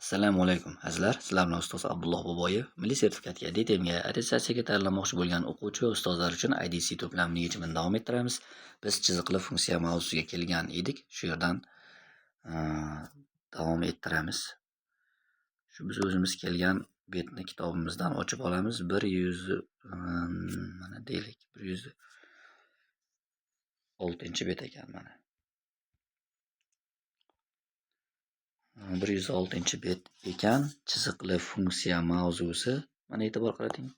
Assalomu alaykum, azizlar. Sizlar bilan ustoz Abdulloh Boboyev. Milliy sertifikatga, DTMga, attestatsiyaga tayyorlanmoqchi bo'lgan o'quvchi va ustozlar uchun IDC to'plamining yechimini davom ettiramiz. Biz chiziqli funksiya mavzusiga kelgan edik. Shu yerdan davom ettiramiz. Shu biz o'zimiz kelgan betni kitobimizdan ochib olamiz. 100, mana deylik, 106-bet ekan mana. 106-bet ekan, chiziqli funksiya mavzusi. Mana e'tibor qarating.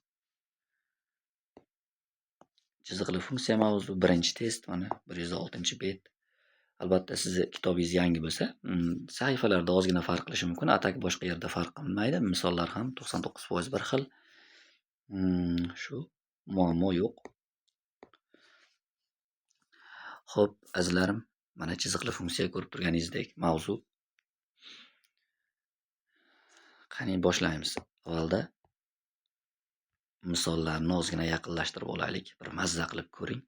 Chiziqli funksiya mavzu birinchi test, mana 106-bet. Albatta sizni kitobingiz yangi bo'lsa, sahifalarda ozgina farq qilishi mumkin, a tak boshqa yerda farq qilmaydi. Misollar ham 99% bir xil. Shu muammo yo'q. Xo'p, azizlarim, mana chiziqli funksiya ko'rib turganingizdek mavzu. Qani boshlaymiz. Avvalda misollarni ozgina yaqinlashtirib olaylik. Bir mazza qilib ko'ring.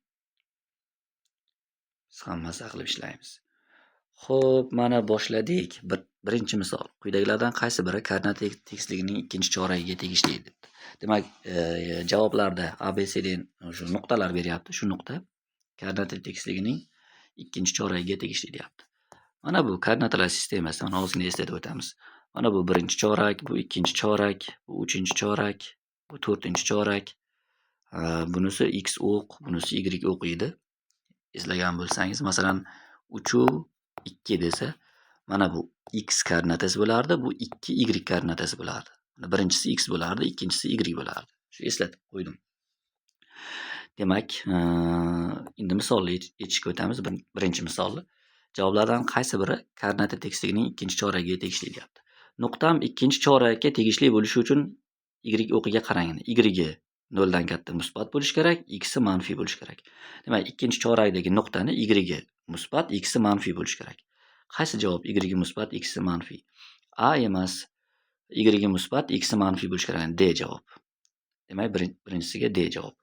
Biz ham mazza qilib ishlaymiz. Xo'p, mana boshladik. Birinchi misol. Quyidagilardan qaysi biri koordinat tekisligining ikkinchi choragiga tegishli debdi. Demak, javoblarda A, B, C dan shu nuqtalar beryapti. Shu nuqta koordinat tekisligining ikkinchi choragiga tegishli deyapti. Mana bu koordinatalar sistemasi. Mana ozgina eslatib o'tamiz. Mana bu birinchi chorak, bu ikkinchi chorak, bu uchinchi chorak, bu to'rtinchi chorak. Bunisi x o'q, bunisi y o'q edi. Eslagan bo'lsangiz, masalan, 3 u 2 desa, mana bu x koordinatasi bo'lardi, bu 2 y koordinatasi bo'lardi. Birinchisi x bo'lardi, ikkinchisi y bo'lardi. Shu eslatib qo'ydim. Demak, endi misolni yechishga o'tamiz. Birinchi misolni. Javoblardan qaysi biri koordinata tekisligining ikkinchi choragiga tegishli deyapti. Nuqtam ikkinchi chorakka tegishli bo'lishi uchun y o'qiga qarang. Y 0 dan katta musbat bo'lishi kerak, x manfiy bo'lishi kerak. Demak, ikkinchi chorakdagi nuqtani y musbat, x manfiy bo'lishi kerak. Qaysi javob y musbat, x manfiy? A emas, y musbat, x manfiy bo'lishi kerak. D javob. Demak, birinchisiga D javob.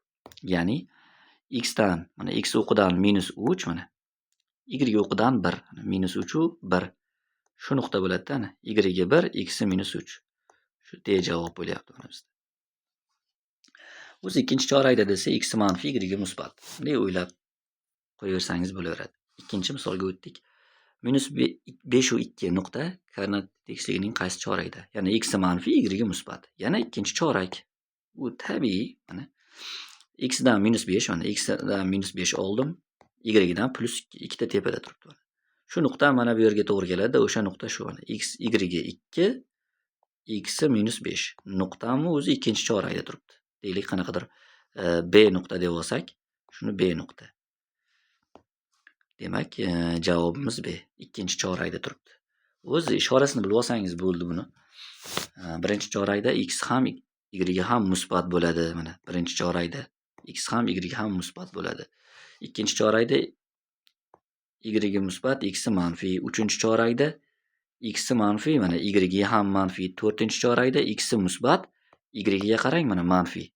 Ya'ni x dan, mana x o'qidan -3, mana y o'qidan 1, -3 u 1. Shu nuqta bo'ladi-da, ana y 1, x -3. Shu D javob bo'lyapti mana bizda. O'zi ikkinchi chorakda desa x manfiy, y musbat. Bunday o'ylab qo'yaversangiz bo'laveradi. Ikkinchi misolga o'tdik. -5 u 2 nuqta koordinat tekisligining qaysi choragida? Ya'ni x manfiy, y musbat. Yana ikkinchi chorak. U tabiiy, mana x dan -5, mana x dan -5 oldim, y dan +2, ikkita tepada turibdi mana. Shu nuqta mana bu yerga to'g'ri keladi, o'sha nuqta shu mana x, y 2, x -5. Nuqtami o'zi ikkinchi chorakda turibdi. Deylik, qanaqadir B nuqta deb olsak, shuni B nuqta. Demak, javobimiz B. Ikkinchi chorakda turibdi. O'zi ishorasini bilib olsangiz bo'ldi buni. Birinchi chorakda x ham y ham musbat bo'ladi. Mana birinchi chorakda x ham y ham musbat bo'ladi. Ikkinchi chorakda y musbat, x manfiy. Uchinchi chorakda x manfiy, mana y ham manfiy. To'rtinchi chorakda x musbat, y ga qarang, mana manfiy.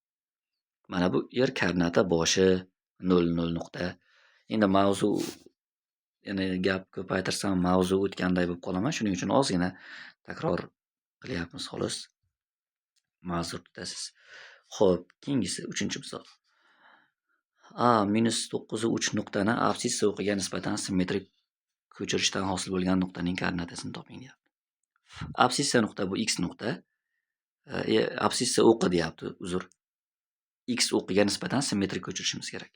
Mana bu yer koordinata boshi 0 0 nuqta. Endi mavzu, yana gap ko'paytirsam mavzu o'tganday bo'lib qolaman. Shuning uchun ozgina takror qilyapmiz xolos. Ma'zur tutasiz. Xo'p, keyingisi uchinchi misol. A -9 u 3 nuqtani absissa o'qiga nisbatan simmetrik ko'chirishdan hosil bo'lgan nuqtaning koordinatasini toping deyapti. Absissa nuqta bu x nuqta. Absissa o'qi deyapti, uzr. X o'qiga nisbatan simmetrik ko'chirishimiz kerak.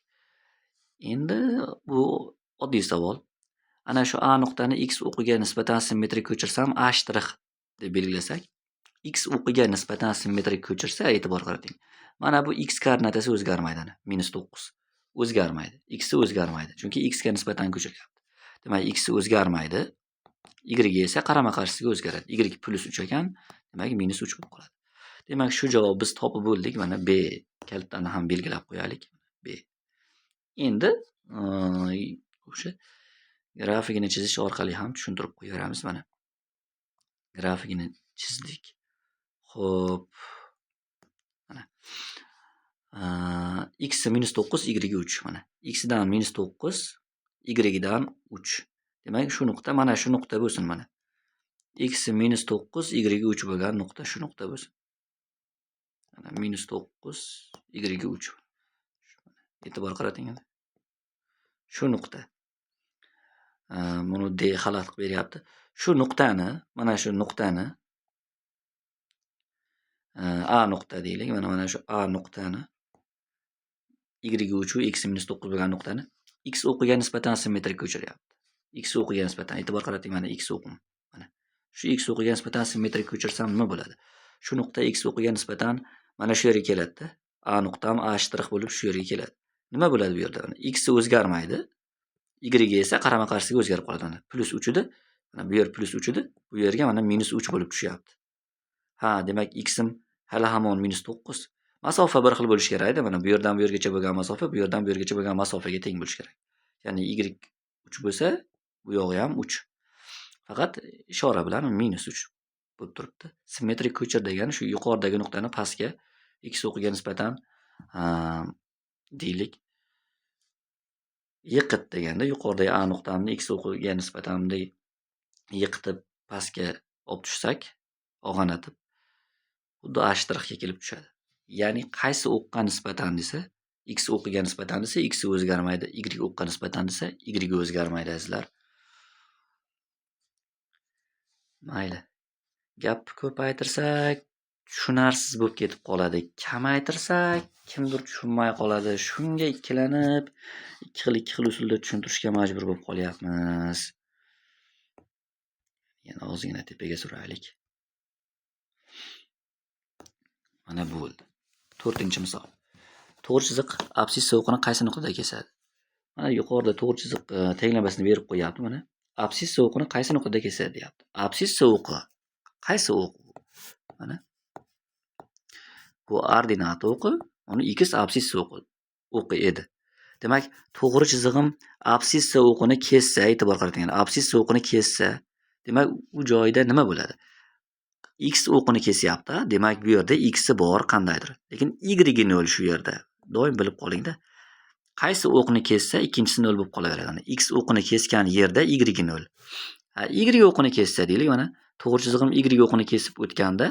Endi bu oddiy savol. Ana shu A nuqtani x o'qiga nisbatan simmetrik ko'chirsam A shtrix deb belgilasak, x o'qiga nisbatan simmetrik ko'chirsa, e'tibor qarating. Mana bu x koordinatasi o'zgarmaydi, ana -9 o'zgarmaydi. X o'zgarmaydi, chunki x ga nisbatan ko'chiryapti. Demak, x o'zgarmaydi. Y esa qarama-qarshisiga o'zgaradi. Y +3 ekan, demak -3 bo'lib qoladi. Demak, shu javob biz topib bo'ldik. Mana B kalitini ham belgilab qo'yaylik. B. Endi o'sha grafikini chizish orqali ham tushuntirib qo'yaveramiz mana. Grafikini chizdik. Xo'p. Mana. X -9, y 3 mana. X dan -9, y dan 3. Demak, shu nuqta mana shu nuqta bo'lsin mana. X minus 9, y 3 bo'lgan nuqta shu nuqta bo'lsin. Mana minus 9, y 3. E'tibor qarating. Shu nuqta. Buni D xalaqit qilib beryapti. Shu nuqtani, mana shu nuqtani A nuqta deylik. Mana shu A nuqtani y 3 x minus 9 bo'lgan nuqtani x o'qiga nisbatan simmetrik ko'chiryapti. X o'qiga nisbatan e'tibor qarating, mana x o'qim. Mana shu x o'qiga nisbatan simmetrik ko'chirsam nima bo'ladi? Shu nuqta x o'qiga nisbatan mana shu yerga keladi-da. A nuqtam A shtrix bo'lib shu yerga keladi. Nima bo'ladi bu yerda? X o'zgarmaydi. Y esa qarama-qarshisiga o'zgarib qoladi. Mana plus 3 edi. Mana bu yer plus 3 edi. Bu yerga mana minus 3 bo'lib tushyapti. Ha, demak x-im hali hamon minus 9. Masofa bir xil bo'lishi kerak-da. Mana bu yerdan bu yergacha bo'lgan masofa bu yerdan bu yergacha bo'lgan masofaga teng bo'lishi kerak. Ya'ni y 3 bo'lsa, bu yog'i ham 3. Faqat ishora bilan minus 3 bo'lib turibdi. Simmetrik ko'chir degani shu yuqoridagi nuqtani pastga x o'qiga nisbatan deylik yiqit deganda yuqoridagi A nuqtamni x o'qiga nisbatan bunday yiqitib pastga olib tushsak, og'anatib, xuddi A shtrixga kelib tushadi. Ya'ni qaysi o'qqa nisbatan desa, x o'qiga nisbatan desa, x o'zgarmaydi, y o'qqa nisbatan desa, y o'zgarmaydi azizlar. Mayli. Gapni ko'paytirsak tushunarsiz bo'lib ketib qoladi. Kamaytirsak kimdir tushunmay qoladi. Shunga ikkilanib, ikki xil usulda tushuntirishga majbur bo'lib qolyapmiz. Yana ozgina tepaga suraylik. Mana bo'ldi. 4-misol. To'g'ri chiziq absissa o'qini qaysi nuqtada kesadi? Mana yuqorida to'g'ri chiziq tenglamasini berib qo'yapti mana. Absissa o'qini qaysi nuqtada kesadi deyapti. Absissa o'qi qaysi o'q? Mana bu ordinata o'qi, uni x absissa o'qi edi. Demak, to'g'ri chizig'im absissa o'qini kessa, e'tibor qarating, absissa o'qini kessa, demak u joyda nima bo'ladi? X o'qini kesyapti, demak bu yerda x bor qandaydir. Lekin y 0 shu yerda. Doim bilib qolingda. Qaysi o'qni kessa, ikkinchisi 0 bo'lib qolaveradi. X o'qini kesgan yerda y 0. Ha, y o'qini kessa deylik, mana to'g'ri chizig'im y o'qini kesib o'tganda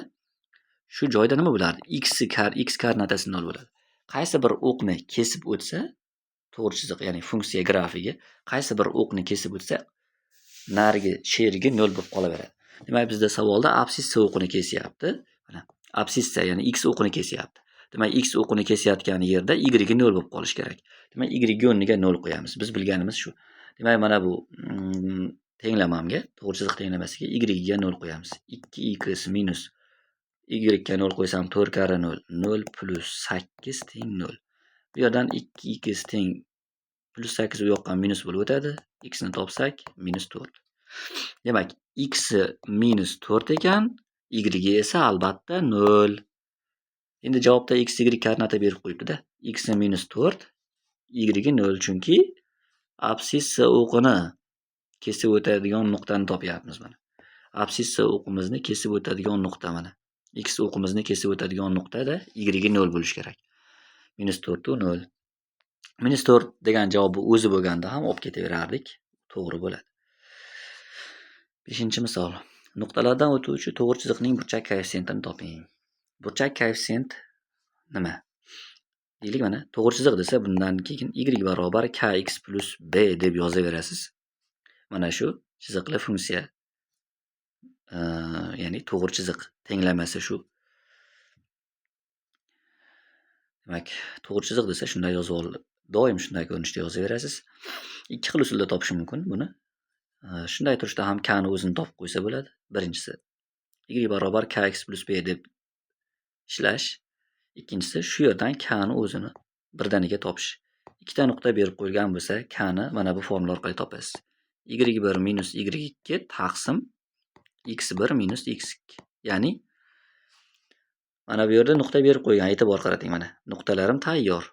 shu joyda nima bo'lardi? X koordinatasi 0 bo'ladi. Qaysi bir o'qni kesib o'tsa, to'g'ri chiziq, ya'ni funksiya grafigi qaysi bir o'qni kesib o'tsa, narigi sherigi 0 bo'lib qolaveradi. Demak, bizda savolda absissa o'qini kesyapti. Mana absissa, ya'ni x o'qini kesyapti. Demak, x o'qini kesayotgan yerda y 0 bo'lib qolishi kerak. Demak, y o'rniga 0 qo'yamiz. Biz bilganimiz shu. Demak, mana bu tenglamamga, to'g'ri chiziq tenglamasiga y ga 0 qo'yamiz. 2x minus y ga 0 qo'ysam 4 karra 0, 0 plus 8 teng 0. Bu yerdan 2x teng plus 8 u yoqqa minus bo'lib o'tadi. X ni topsak minus 4. Demak, x minus 4 ekan, y esa albatta 0. Endi javobda x y koordinata berib qo'yibdi-da. X minus 4, y 0, chunki absissa o'qini kesib o'tadigan nuqtani topyapmiz mana. Absissa o'qimizni kesib o'tadigan nuqta mana. X o'qimizni kesib o'tadigan nuqtada y 0 bo'lishi kerak. Minus 4 u 0. Minus 4 degan javob o'zi bo'lganda ham olib ketaverardik. To'g'ri bo'ladi. 5-misol. Nuqtalardan o'tuvchi to'g'ri chiziqning burchak koeffitsiyentini toping. Burchak koeffitsient nima? Deylik mana to'g'ri chiziq desa, bundan keyin y barobar kx plus b deb yozaverasiz. Mana shu chiziqli funksiya, ya'ni to'g'ri chiziq tenglamasi shu. Demak, to'g'ri chiziq desa shunday yozib olib, doim shunday ko'rinishda yozaverasiz. Ikki xil usulda topish mumkin buni. Shunday turishda ham k ni o'zini topib qo'ysa bo'ladi. Birinchisi y barobar kx plus b deb ishlash. Ikkinchisi shu yerdan k ni o'zini birdaniga topish. Ikkita nuqta berib qo'yilgan bo'lsa, k ni mana bu formula orqali topasiz. y1 minus y2 taqsim x1 minus x2. Ya'ni mana bu yerda nuqta berib qo'ygan, e'tibor qarating mana. Nuqtalarim tayyor.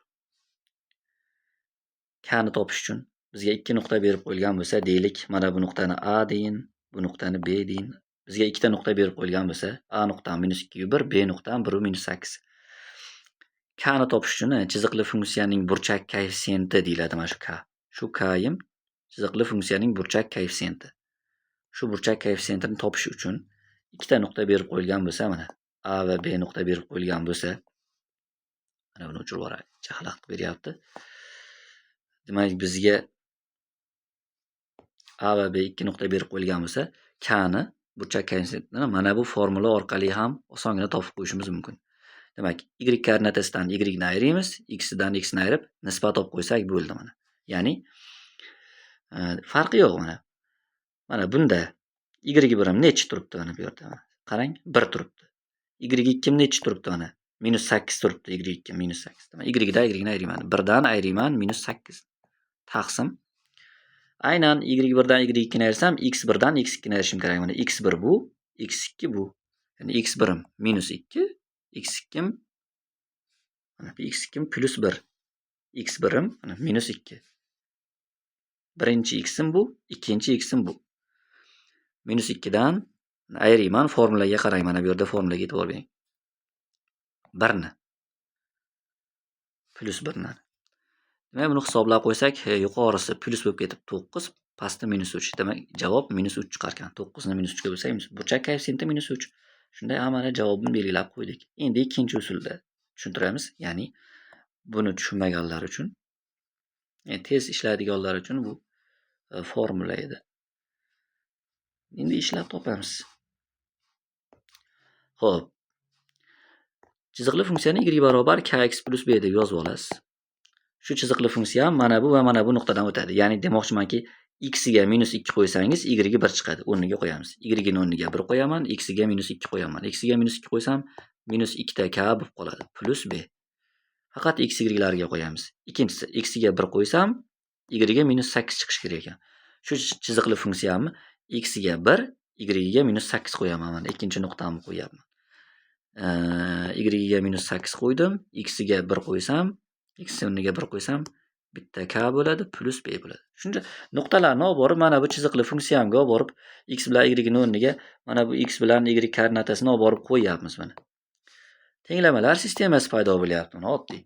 K ni topish uchun bizga ikki nuqta berib qo'yilgan bo'lsa, deylik, mana bu nuqtani A deyin, bu nuqtani B deyin. Bizga ikkita nuqta berib qo'yilgan bo'lsa, A nuqtam minus 2 1, B nuqtam 1 minus 8. K ni topish uchun chiziqli funksiyaning burchak koeffitsiyenti deyiladi mana shu K. Shu K'yim chiziqli funksiyaning burchak koeffitsiyenti. Shu burchak koeffitsiyentini topish uchun ikkita nuqta berib qo'yilgan bo'lsa, mana A va B nuqta berib qo'yilgan bo'lsa, mana buni o'chirib yuboraylik, xalaqit beryapti. Demak, bizga A va B ikki nuqta berib qo'yilgan bo'lsa, K ni burchak koeffitsiyentini mana bu formula orqali ham osongina topib qo'yishimiz mumkin. Demak, y koordinatasidan y ni ayiramiz, x dan x ni ayirib nisbat olib qo'ysak bo'ldi mana. Ya'ni farqi yo'q mana. Mana bunda y birim nechi turibdi mana bu yerda? Qarang, 1 turibdi. Y 2 nechi turibdi mana? -8 turibdi, y 2 -8. Demak, y dan y ni ayirayman. 1 dan ayirayman -8. Taqsim. Aynan y1 dan y2 ni ayirsam, x1 dan x2 ni ayirishim kerak. Mana x1 bu, x2 bu. Ya'ni x1 -2, x2 mana x2 +1. X1 mana -2. Birinchi x'im bu, ikkinchi x'im bu. -2 dan ayirayman, formulaga qarang, mana bu yerda formulaga e'tibor bering. 1 ni +1 ni. Demak, buni hisoblab qo'ysak, yuqorisi plyus bo'lib ketib 9, pastda -3. Demak, javob -3 chiqar ekan. 9 ni -3 ga bo'lsak, burchak koeffitsiyenti -3. Shunday mana javobini belgilab qo'ydik. Endi ikkinchi usulda tushuntiramiz. Ya'ni buni tushunmaganlar uchun, tez ishlaydiganlar uchun bu formula edi. Endi ishlab topamiz. Xo'p. Chiziqli funksiyani y barobar kx plus b deb yozib olasiz. Shu chiziqli funksiya ham mana bu va mana bu nuqtadan o'tadi. Ya'ni demoqchimanki, x ga -2 qo'ysangiz, y ga 1 chiqadi. O'rniga qo'yamiz. Y ni o'rniga 1 qo'yaman, x ga -2 qo'yaman. X ga -2 qo'ysam, -2 ta k bo'lib qoladi. Plus b. Faqat x y larga qo'yamiz. Ikkinchisi, x ga 1 qo'ysam, y ga -8 chiqishi kerak ekan. Shu chiziqli funksiyamni x ga 1, y ga -8 qo'yaman. Mana ikkinchi nuqtamni qo'yapman. Y ga -8 qo'ydim, x ga 1 qo'ysam, x o'rniga 1 qo'ysam, bitta k bo'ladi, plus b bo'ladi. Shuncha nuqtalarni olib borib, mana bu chiziqli funksiyamga olib borib, x bilan y ni o'rniga mana bu x bilan y koordinatasini olib borib qo'yyapmiz mana. Tenglamalar sistemasi paydo bo'lyapti mana oddiy.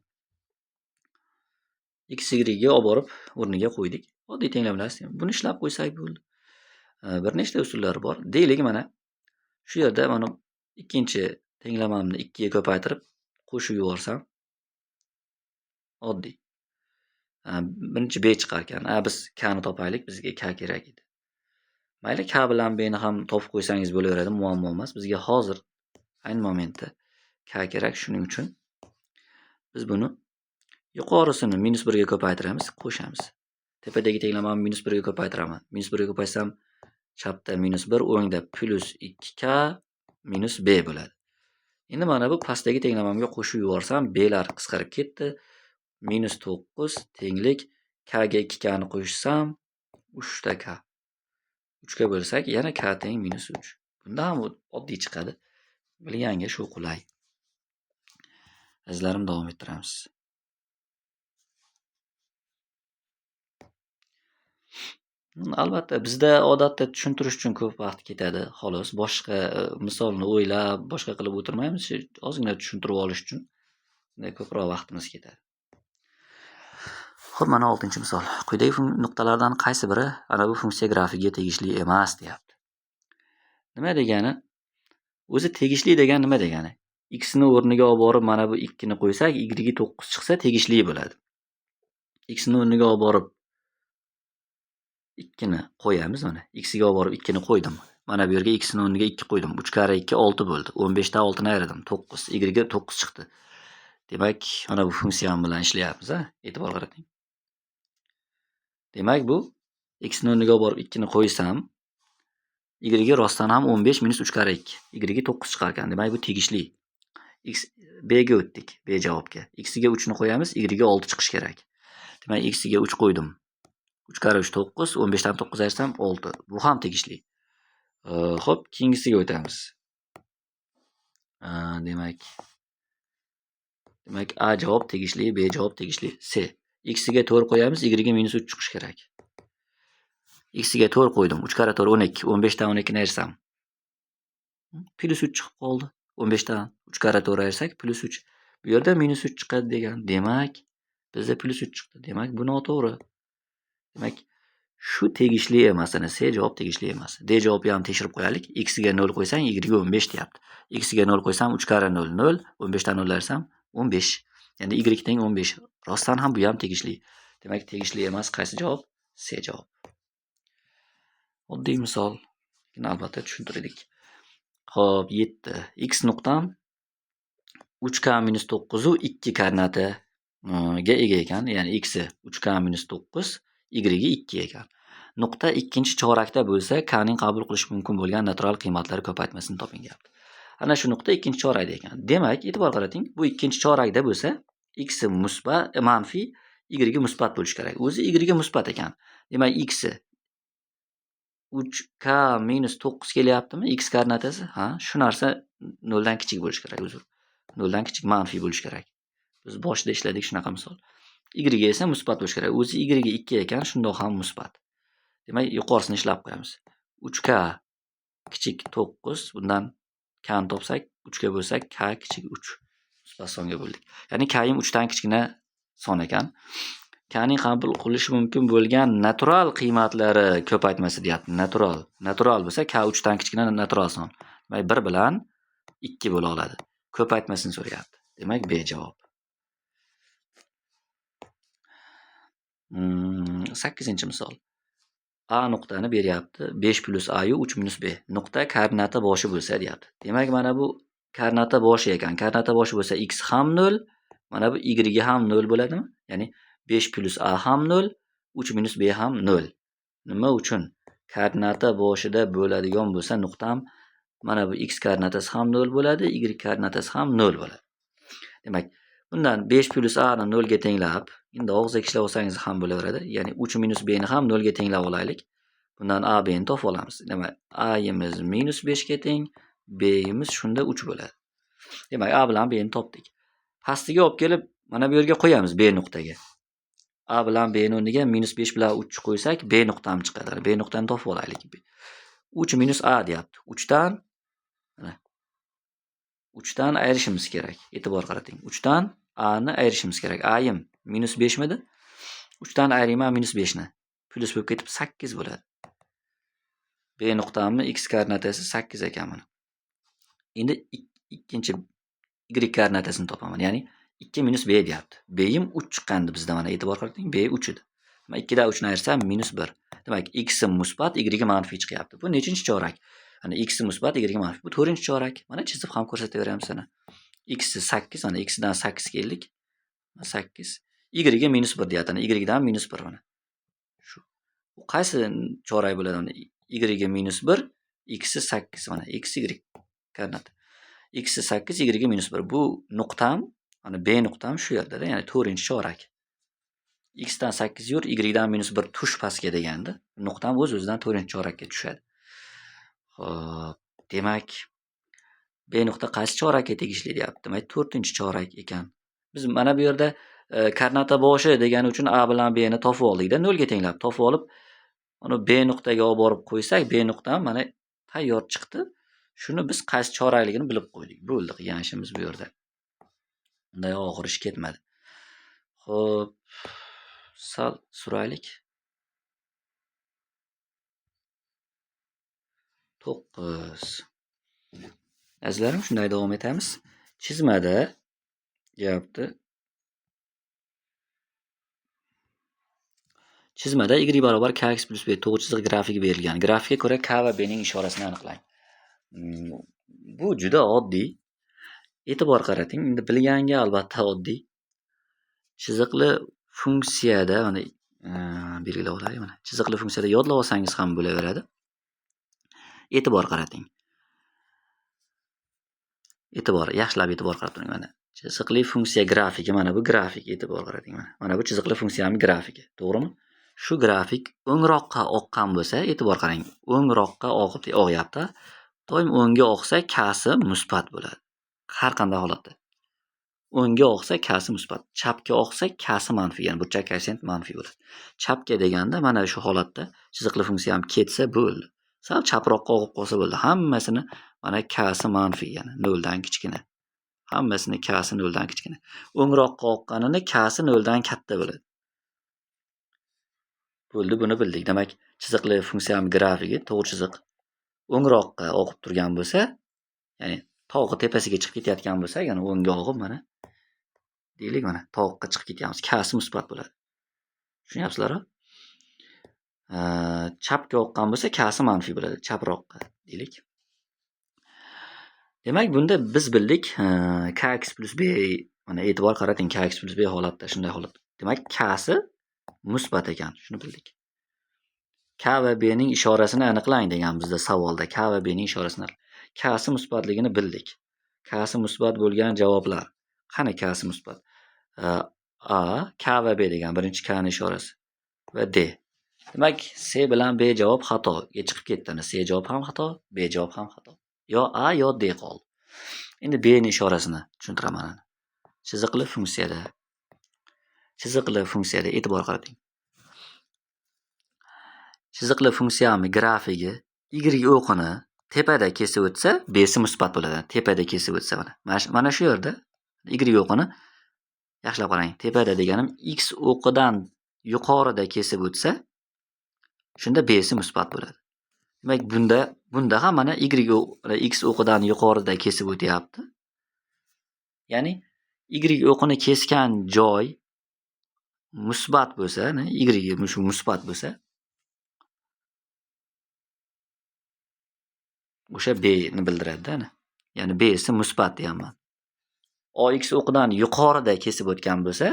X y ga olib borib o'rniga qo'ydik. Oddiy tenglamalar sistemasi. Buni ishlab qo'ysak bo'ldi. Bir nechta usullar bor. Deylik mana shu yerda mana ikkinchi tenglamamni 2 ga ko'paytirib qo'shib yuborsam oddiy. Birinchi b chiqar ekan. Biz k ni topaylik, bizga k kerak edi. Mayli, k bilan b ni ham topib qo'ysangiz bo'laveradi, muammo emas. Bizga hozir ayni momentda k kerak, shuning uchun biz buni yuqorisini -1 ga ko'paytiramiz, qo'shamiz. Tepadagi tenglamamni -1 ga ko'paytiraman. -1 ga ko'paytsam chapda -1, o'ngda +2k - b bo'ladi. Endi mana bu pastdagi tenglamamga qo'shib yuborsam, b lar qisqarib ketdi. -9 tenglik k ga 2k ni qo'shsam 3 ta k. 3 ga bo'lsak yana k teng -3. Bunda ham oddiy chiqadi. Bilganga shu qulay. Azizlarim, davom ettiramiz. Albatta bizda odatda tushuntirish uchun ko'p vaqt ketadi, xolos. Boshqa misolni o'ylab, boshqa qilib o'tirmaymiz. Ozgina tushuntirib olish uchun ko'proq vaqtimiz ketadi. Xo'p, mana 6-misol. Quyidagi nuqtalardan qaysi biri ana bu funksiya grafigiga tegishli emas deyapti. Nima degani? O'zi tegishli degan nima degani? X ni o'rniga olib borib mana bu 2 ni qo'ysak, y ga 9 chiqsa tegishli bo'ladi. X ni o'rniga olib borib 2 ni qo'yamiz mana. X ga olib borib 2 ni qo'ydim. Mana bu yerga x ni o'rniga 2 qo'ydim. 3 karra 2 6 bo'ldi. 15 dan 6 ni ayirdim. 9. Y ga 9 chiqdi. Demak, mana bu funksiyam bilan ishlayapmiz, ha? E'tibor qarating. Demak, bu x ni o'rniga olib borib 2 ni qo'ysam, y ga rostdan ham 15 minus 3 karra 2. Y ga 9 chiqar ekan. Demak, bu tegishli. X b ga o'tdik, b javobga. X ga 3 ni qo'yamiz, y ga 6 chiqishi kerak. Demak, x ga 3 qo'ydim. 3 karra 3 9, 15 dan 9 ayirsam 6. Bu ham tegishli. Xo'p, keyingisiga o'tamiz. Demak A javob tegishli, B javob tegishli, C. X ga 4 qo'yamiz, Y ga -3 chiqishi kerak. X ga 4 qo'ydim. 3 karra 4 12, 15 dan 12 ni ayirsam +3 chiqib qoldi. 15 dan 3 karra 4 ayirsak +3. Bu yerda -3 chiqadi degan. Demak, bizda +3 chiqdi. Demak, bu noto'g'ri. Demak, Shu tegishli emas, ana C javob tegishli emas. D javobni ham tekshirib qo'yaylik. X ga 0 qo'ysang, Y ga 15 deyapti. X ga 0 qo'ysam 3 karra 0 0, 15 dan 0 ayirsam 15. Endi Y teng 15. Rostdan ham bu ham tegishli. Demak, tegishli emas qaysi javob? C javob. Oddiy misol. Lekin albatta tushuntirdik. Xo'p, 7. X nuqtam 3k minus 9 u 2 koordinataga ega ekan. Ya'ni x 3k minus 9, y 2 ekan. Nuqta ikkinchi chorakda bo'lsa, k ning qabul qilish mumkin bo'lgan natural qiymatlari ko'paytmasini toping deyapti. Ana shu nuqta ikkinchi chorakda ekan. Demak, e'tibor qarating, bu ikkinchi chorakda bo'lsa, x musbat, manfiy, y musbat bo'lishi kerak. O'zi y musbat ekan. Demak, x 3k minus 9 kelyaptimi? X koordinatasi? Ha, shu narsa 0 dan kichik bo'lishi kerak, uzr. 0 dan kichik manfiy bo'lishi kerak. Biz boshida ishladik shunaqa misol. Y esa musbat bo'lishi kerak. O'zi y 2 ekan, shundoq ham musbat. Demak, yuqorisini ishlab qo'yamiz. 3k kichik 9, bundan k ni topsak, 3 ga bo'lsak, k kichik 3. Musbat songa bo'ldik. Ya'ni k ham 3 dan kichkina son ekan. K ning qabul qilishi mumkin bo'lgan natural qiymatlari ko'paytmasi deyapti. Natural. Natural bo'lsa k 3 dan kichkina natural son. Demak, 1 bilan 2 bo'la oladi. Ko'paytmasini so'rayapti. Demak, B javob. 8-misol. A nuqtani beryapti. 5 plus A yu 3 minus B. Nuqta koordinata boshi bo'lsa deyapti. Demak, mana bu koordinata boshi ekan. Koordinata boshi bo'lsa x ham 0, mana bu y ham 0 bo'ladimi? Ya'ni 5 plus A ham 0, 3 minus B ham 0. Nima uchun? Koordinata boshida bo'ladigan bo'lsa nuqtam mana bu x koordinatasi ham 0 bo'ladi, y koordinatasi ham 0 bo'ladi. Demak, bundan 5 plus A ni 0 ga tenglab, endi og'zaki ishlab olsangiz ham bo'laveradi. Ya'ni 3 minus B ni ham 0 ga tenglab olaylik. Bundan A, B ni topib olamiz. Demak, A-imiz minus 5 ga teng, B-imiz shunda 3 bo'ladi. Demak, A bilan B ni topdik. Pastiga olib kelib, mana bu yerga qo'yamiz B nuqtaga. A bilan B ni o'rniga minus 5 bilan 3 qo'ysak, B nuqtam chiqadi. B nuqtani topib olaylik. 3 minus A deyapti. 3 dan mana 3 dan ayirishimiz kerak. E'tibor qarating. 3 dan A ni ayirishimiz kerak. A'yim minus 5 midi? 3 dan ayirayman minus 5 ni. Plyus bo'lib ketib 8 bo'ladi. B nuqtamni x koordinatasi 8 ekan mana. Endi ikkinchi y koordinatasini topaman. Ya'ni 2 minus B deyapti. B'yim 3 chiqqandi bizda mana e'tibor qarating. B 3 edi. Demak, 2 dan 3 ni ayirsam minus 1. Demak, x musbat, y manfiy chiqyapti. Bu nechinchi chorak? Mana x musbat, y manfiy. Bu 4-chorak. Mana chizib ham ko'rsataveramiz sana. X 8, mana x dan 8 keldik. 8. Y minus 1 deyapti. Y dan minus 1 mana. Shu. Bu qaysi chorak bo'ladi? Mana Y minus 1, x 8 mana x y koordinata. X 8, y minus 1. Bu nuqtam, mana B nuqtam shu yerda-da, ya'ni 4-chorak. X dan 8 yur, Y dan minus 1 tush pastga deganda, nuqtam o'z-o'zidan 4-chorakka tushadi. Xo'p, demak, B nuqta qaysi chorakka tegishli deyapti. Demak, 4-chorak ekan. Biz mana bu yerda koordinata boshi degani uchun A bilan B ni topib oldikda, 0 ga tenglab topib olib, uni B nuqtaga olib borib qo'ysak, B nuqtam mana tayyor chiqdi. Shuni biz qaysi chorakligini bilib qo'ydik. Bo'ldi, qilgan ishimiz bu yerda. Unday og'ir ish ketmadi. Xo'p, sal suraylik. 9. Azizlarim, shunday davom etamiz. Chizmada deyapti. Chizmada y barobar kx plus b to'g'ri chiziq grafigi berilgan. Grafikka ko'ra k va b ning ishorasini aniqlang. Bu juda oddiy. E'tibor qarating. Endi bilganga albatta oddiy. Chiziqli funksiyada mana belgilab olaylik mana. Chiziqli funksiyada yodlab olsangiz ham bo'laveradi. E'tibor qarating. E'tibor, yaxshilab e'tibor qarab turing mana. Chiziqli funksiya grafiki, mana bu grafik, e'tibor qarating mana. Mana bu chiziqli funksiyaning grafiki, to'g'rimi? Shu grafik o'ngroqqa oqqan bo'lsa, e'tibor qarang, o'ngroqqa og'yapti. Doim o'ngga oqsa, kasi musbat bo'ladi. Har qanday holatda. O'ngga oqsa kasi musbat, chapga oqsa kasi manfiy, ya'ni burchak koeffitsient manfiy bo'ladi. Chapga deganda mana shu holatda chiziqli funksiya ham ketsa bo'ldi. Sal chaproqqa og'ib qolsa bo'ldi. Hammasini mana kasi manfiy, ya'ni 0 dan kichkina. Hammasini kasi 0 dan kichkina. O'ngroqqa oqqanini kasi 0 dan katta bo'ladi. Bo'ldi, buni bildik. Demak, chiziqli funksiyam grafigi to'g'ri chiziq o'ngroqqa oqib turgan bo'lsa, ya'ni tog'i tepasiga chiqib ketayotgan bo'lsa, ya'ni o'ngga og'ib mana deylik, mana toqqa chiqib ketyapmiz. K'si musbat bo'ladi. Tushunyapsizlar-a? Chapga oqqan bo'lsa, k'si manfiy bo'ladi, chaproqqa deylik. Demak, bunda biz bildik, kx plus b, mana e'tibor qarating, kx plus b holatda shunday holat. Demak, k'si musbat ekan, shuni bildik. K va b ning ishorasini aniqlang degan bizda savolda. K va b ning ishorasini. K'si musbatligini bildik. K'si musbat bo'lgan javoblar. Qani k'si musbat? A, K va B degan birinchi K ni ishorasi va D. Demak, C bilan B javob xatoga chiqib ketdi. C javob ham xato, B javob ham xato. Yo A yo D qoldi. Endi B ni ishorasini tushuntiraman. Chiziqli funksiyada. Chiziqli funksiyada e'tibor qarating. Chiziqli funksiyani grafigi y o'qini tepada kesib o'tsa, B'si musbat bo'ladi. Tepada kesib o'tsa mana. Mana shu yerda y o'qini yaxshilab qarang. Tepada deganim x o'qidan yuqorida kesib o'tsa, shunda B'si musbat bo'ladi. Demak, bunda ham mana y x o'qidan yuqorida kesib o'tyapti. Ya'ni y o'qini kesgan joy musbat bo'lsa, y shu musbat bo'lsa, o'sha B ni bildiradi-da. Ya'ni B'si musbat deyapman. AX o'qidan yuqorida kesib o'tgan bo'lsa,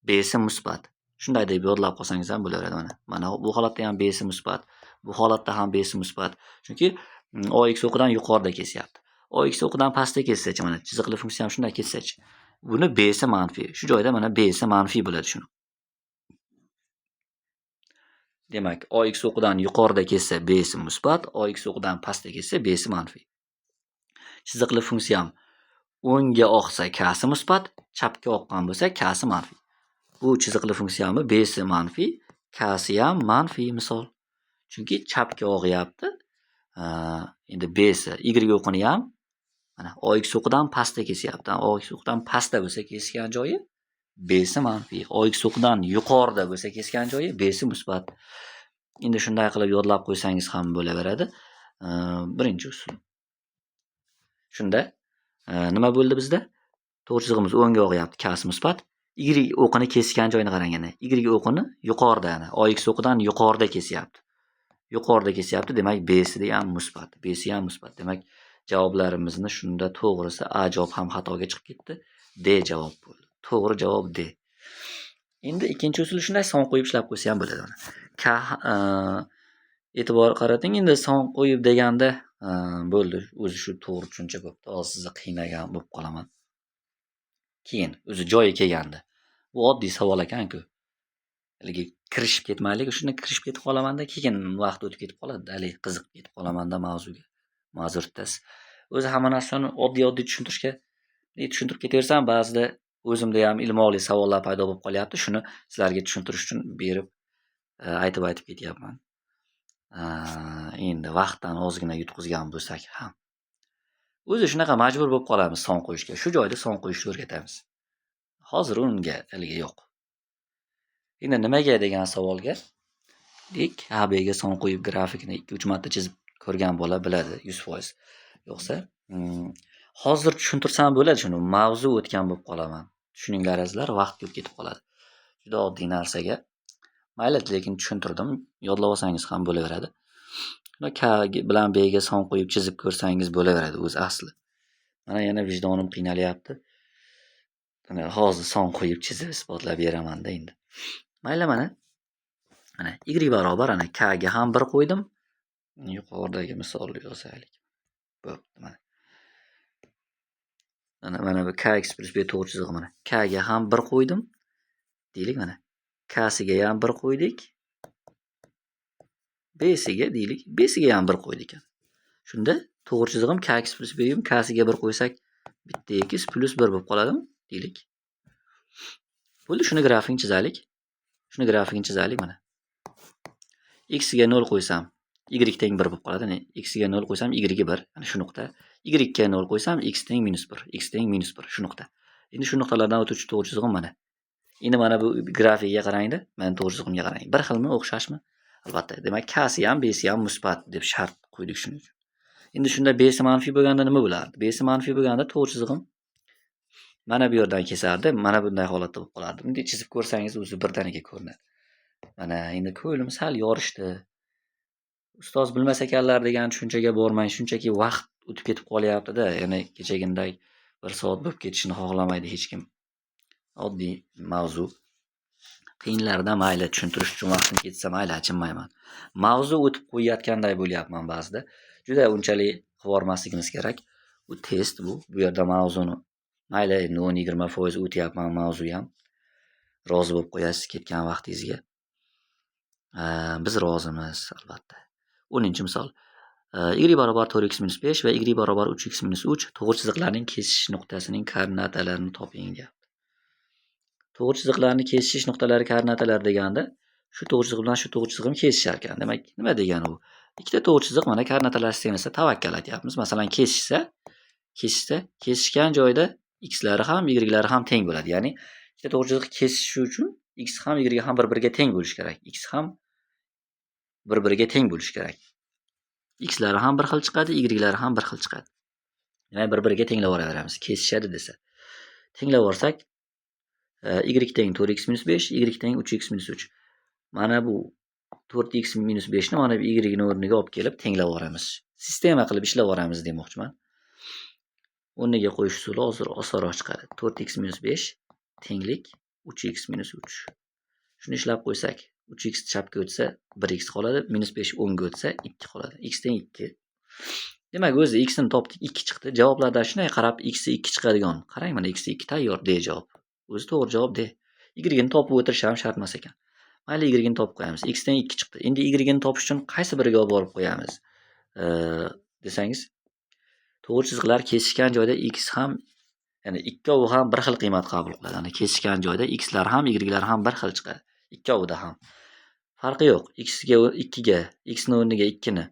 B'si musbat. Shunday deb yodlab qolsangiz ham bo'laveradi mana. Mana bu holatda ham B'si musbat, bu holatda ham B'si musbat. Chunki AX o'qidan yuqorida kesyapti. AX o'qidan pastda kessachi, mana chiziqli funksiya ham shunday kessachi, buni B'si manfiy. Shu joyda mana B'si manfiy bo'ladi shuni. Demak, AX o'qidan yuqorida kessa B'si musbat, AX o'qidan pastda kessa B'si manfiy. Chiziqli funksiyam o'ngga oqsa K'si musbat, chapga oqqan bo'lsa K'si manfiy. Bu chiziqli funksiyamni B'si manfiy, K'si ham manfiy misol. Chunki chapga og'yapti. Endi B'si y o'qini ham mana AX o'qidan pastda kesyapti. AX o'qidan pastda bo'lsa kesgan joyi B'si manfiy, AX o'qidan yuqorida bo'lsa kesgan joyi B'si musbat. Endi shunday qilib yodlab qo'ysangiz ham bo'laveradi. Birinchi usul. Shunda nima bo'ldi bizda? To'g'ri chizig'imiz o'ngga og'yapti, K'si musbat. Y o'qini kesgan joyini qarang ana. Y o'qini yuqorida, ana AX o'qidan yuqorida kesyapti. Yuqorida kesyapti, demak B'si ham musbat. B'si ham musbat. Demak, javoblarimizni shunda to'g'risi A javob ham xatoga chiqib ketdi, D javob bo'ldi. To'g'ri javob D. Endi ikkinchi usul shunday son qo'yib ishlab qo'ysa ham bo'ladi mana. K e'tibor qarating, endi son qo'yib deganda bo'ldi, o'zi shu to'g'ri tushuncha bo'pti. Hozir sizni qiynagan bo'lib qolaman. Keyin o'zi joyi kelganda. Bu oddiy savol ekan-ku. Haligi kirishib ketmaylik, shunda kirishib ketib qolamanda, keyin vaqt o'tib ketib qoladi, haligi qiziqib ketib qolamanda mavzuga. Ma'zur tutasiz. O'zi hamma narsani oddiy-oddiy tushuntirishga, tushuntirib ketaversam, ba'zida o'zimda ham ilmoliy savollar paydo bo'lib qolyapti. Shuni sizlarga tushuntirish uchun berib, aytib-aytib ketyapman. Endi vaqtdan ozgina yutqizgan bo'lsak ham. O'zi shunaqa majbur bo'lib qolamiz son qo'yishga. Shu joyda son qo'yishni o'rgatamiz. Hozir unga haligi yo'q. Endi nimaga degan savolga dik A B ga son qo'yib grafikni 2-3 marta chizib ko'rgan bola biladi 100%. Yo'qsa, hozir tushuntirsam bo'ladi shuni, mavzu o'tgan bo'lib qolaman. Tushuninglar azizlar, vaqt ko'p ketib qoladi. Juda oddiy narsaga. Mayli, lekin tushuntirdim. Yodlab olsangiz ham bo'laveradi. K bilan B ga son qo'yib chizib ko'rsangiz bo'laveradi o'zi asli. Mana yana vijdonim qiynalyapti. Mana hozir son qo'yib chizib isbotlab beraman-da endi. Mayli mana. Mana y barobar ana k ga ham 1 qo'ydim. Yuqoridagi misolni yozaylik. Bo'pti mana. Mana bu kx plus b to'g'ri chizig'i mana. K ga ham 1 qo'ydim. Deylik mana. K siga ham 1 qo'ydik. B siga deylik, B siga ham 1 qo'ydik. Shunda to'g'ri chizig'im kx plus b k siga 1 qo'ysak bitta x plus 1 bo'lib qoladimi? Deylik. Bo'ldi, shuni grafikini chizaylik. Shuni grafikini chizaylik mana. X ga 0 qo'ysam y teng 1 bo'lib qoladi. Ya'ni x ga 0 qo'ysam y ga 1, ana shu nuqta. Y ga 0 qo'ysam x teng -1, x teng -1 shu nuqta. Endi shu nuqtalardan o'tuvchi to'g'ri chizig'im mana. Endi mana bu grafikga qarangda, mana to'g'ri chizig'imga qarang. Bir xilmi, o'xshashmi? Albatta. Demak, K'si ham, B'si ham musbat deb shart qo'ydik shuning uchun. Endi shunda B'si manfiy bo'lganda nima bo'lardi? B'si manfiy bo'lganda to'g'ri chizig'im mana bu yerdan kesardi, mana bunday holatda bo'lib qolardi. Bunday chizib ko'rsangiz o'zi birdaniga ko'rinadi. Mana endi ko'nglim sal yorishdi. Ustoz bilmas ekanlar degan tushunchaga bormang, shunchaki vaqt o'tib ketib qolyapti-da. Ya'ni kechaginday 1 soat bo'lib ketishini xohlamaydi hech kim. Oddiy mavzu. Qiyinlarida mayli tushuntirish uchun vaqtim ketsa mayli, achinmayman. Mavzu o'tib qo'yayotganday bo'lyapman ba'zida. Juda unchalik qilib kerak. Bu test bu. Bu yerda mavzuni mayli endi 10-20% o'tyapman mavzu ham. Rozi bo'lib qo'yasiz ketgan vaqtingizga. Biz rozimiz albatta. 10-misol. Y barobar 4x minus 5 va y barobar 3x minus 3 to'g'ri chiziqlarning kesishish nuqtasining koordinatalarini toping deyapti. To'g'ri chiziqlarning kesishish nuqtalari koordinatalari deganda shu to'g'ri chiziq bilan shu to'g'ri chizig'im kesishar ekan. Demak, nima degani u? Ikkita to'g'ri chiziq mana koordinatalar sistemasida tavakkal aytyapmiz. Masalan, kesishsa, kesishgan joyda x'lari ham, y'lari ham teng bo'ladi. Ya'ni ikkita to'g'ri chiziq kesishishi uchun x ham, y ham bir-biriga teng bo'lishi kerak. X ham bir-biriga teng bo'lishi kerak. X'lari ham bir xil chiqadi, y'lari ham bir xil chiqadi. Demak, bir-biriga tenglab yuboraveramiz. Kesishadi desa. Tenglab yuborsak, y teng 4x minus 5, y teng 3x minus 3. Mana bu 4x minus 5 ni mana bu y ni o'rniga olib kelib tenglab yuboramiz. Sistema qilib ishlab yuboramiz demoqchiman. O'rniga qo'yish usuli hozir osonroq chiqadi. 4x minus 5 tenglik 3x minus 3. Shuni ishlab qo'ysak, 3x chapga o'tsa 1x qoladi, minus 5 o'ngga o'tsa 2 qoladi. X teng 2. Demak, o'zi x ni topdik, 2 chiqdi. Javoblardan shunday qarab x 2 chiqadigan. Qarang, mana x 2 tayyor D javob. O'zi to'g'ri javob D. Y ni topib o'tirish ham shart emas ekan. Mayli y ni topib qo'yamiz. X teng 2 chiqdi. Endi y ni topish uchun qaysi biriga olib borib qo'yamiz? Desangiz, to'g'ri chiziqlar kesishgan joyda x ham, ya'ni ikkovi ham bir xil qiymat qabul qiladi. Ya'ni kesishgan joyda x'lar ham, y'lar ham bir xil chiqadi. Ikkovida ham. Farqi yo'q. X ga 2 ga, x ni o'rniga 2 ni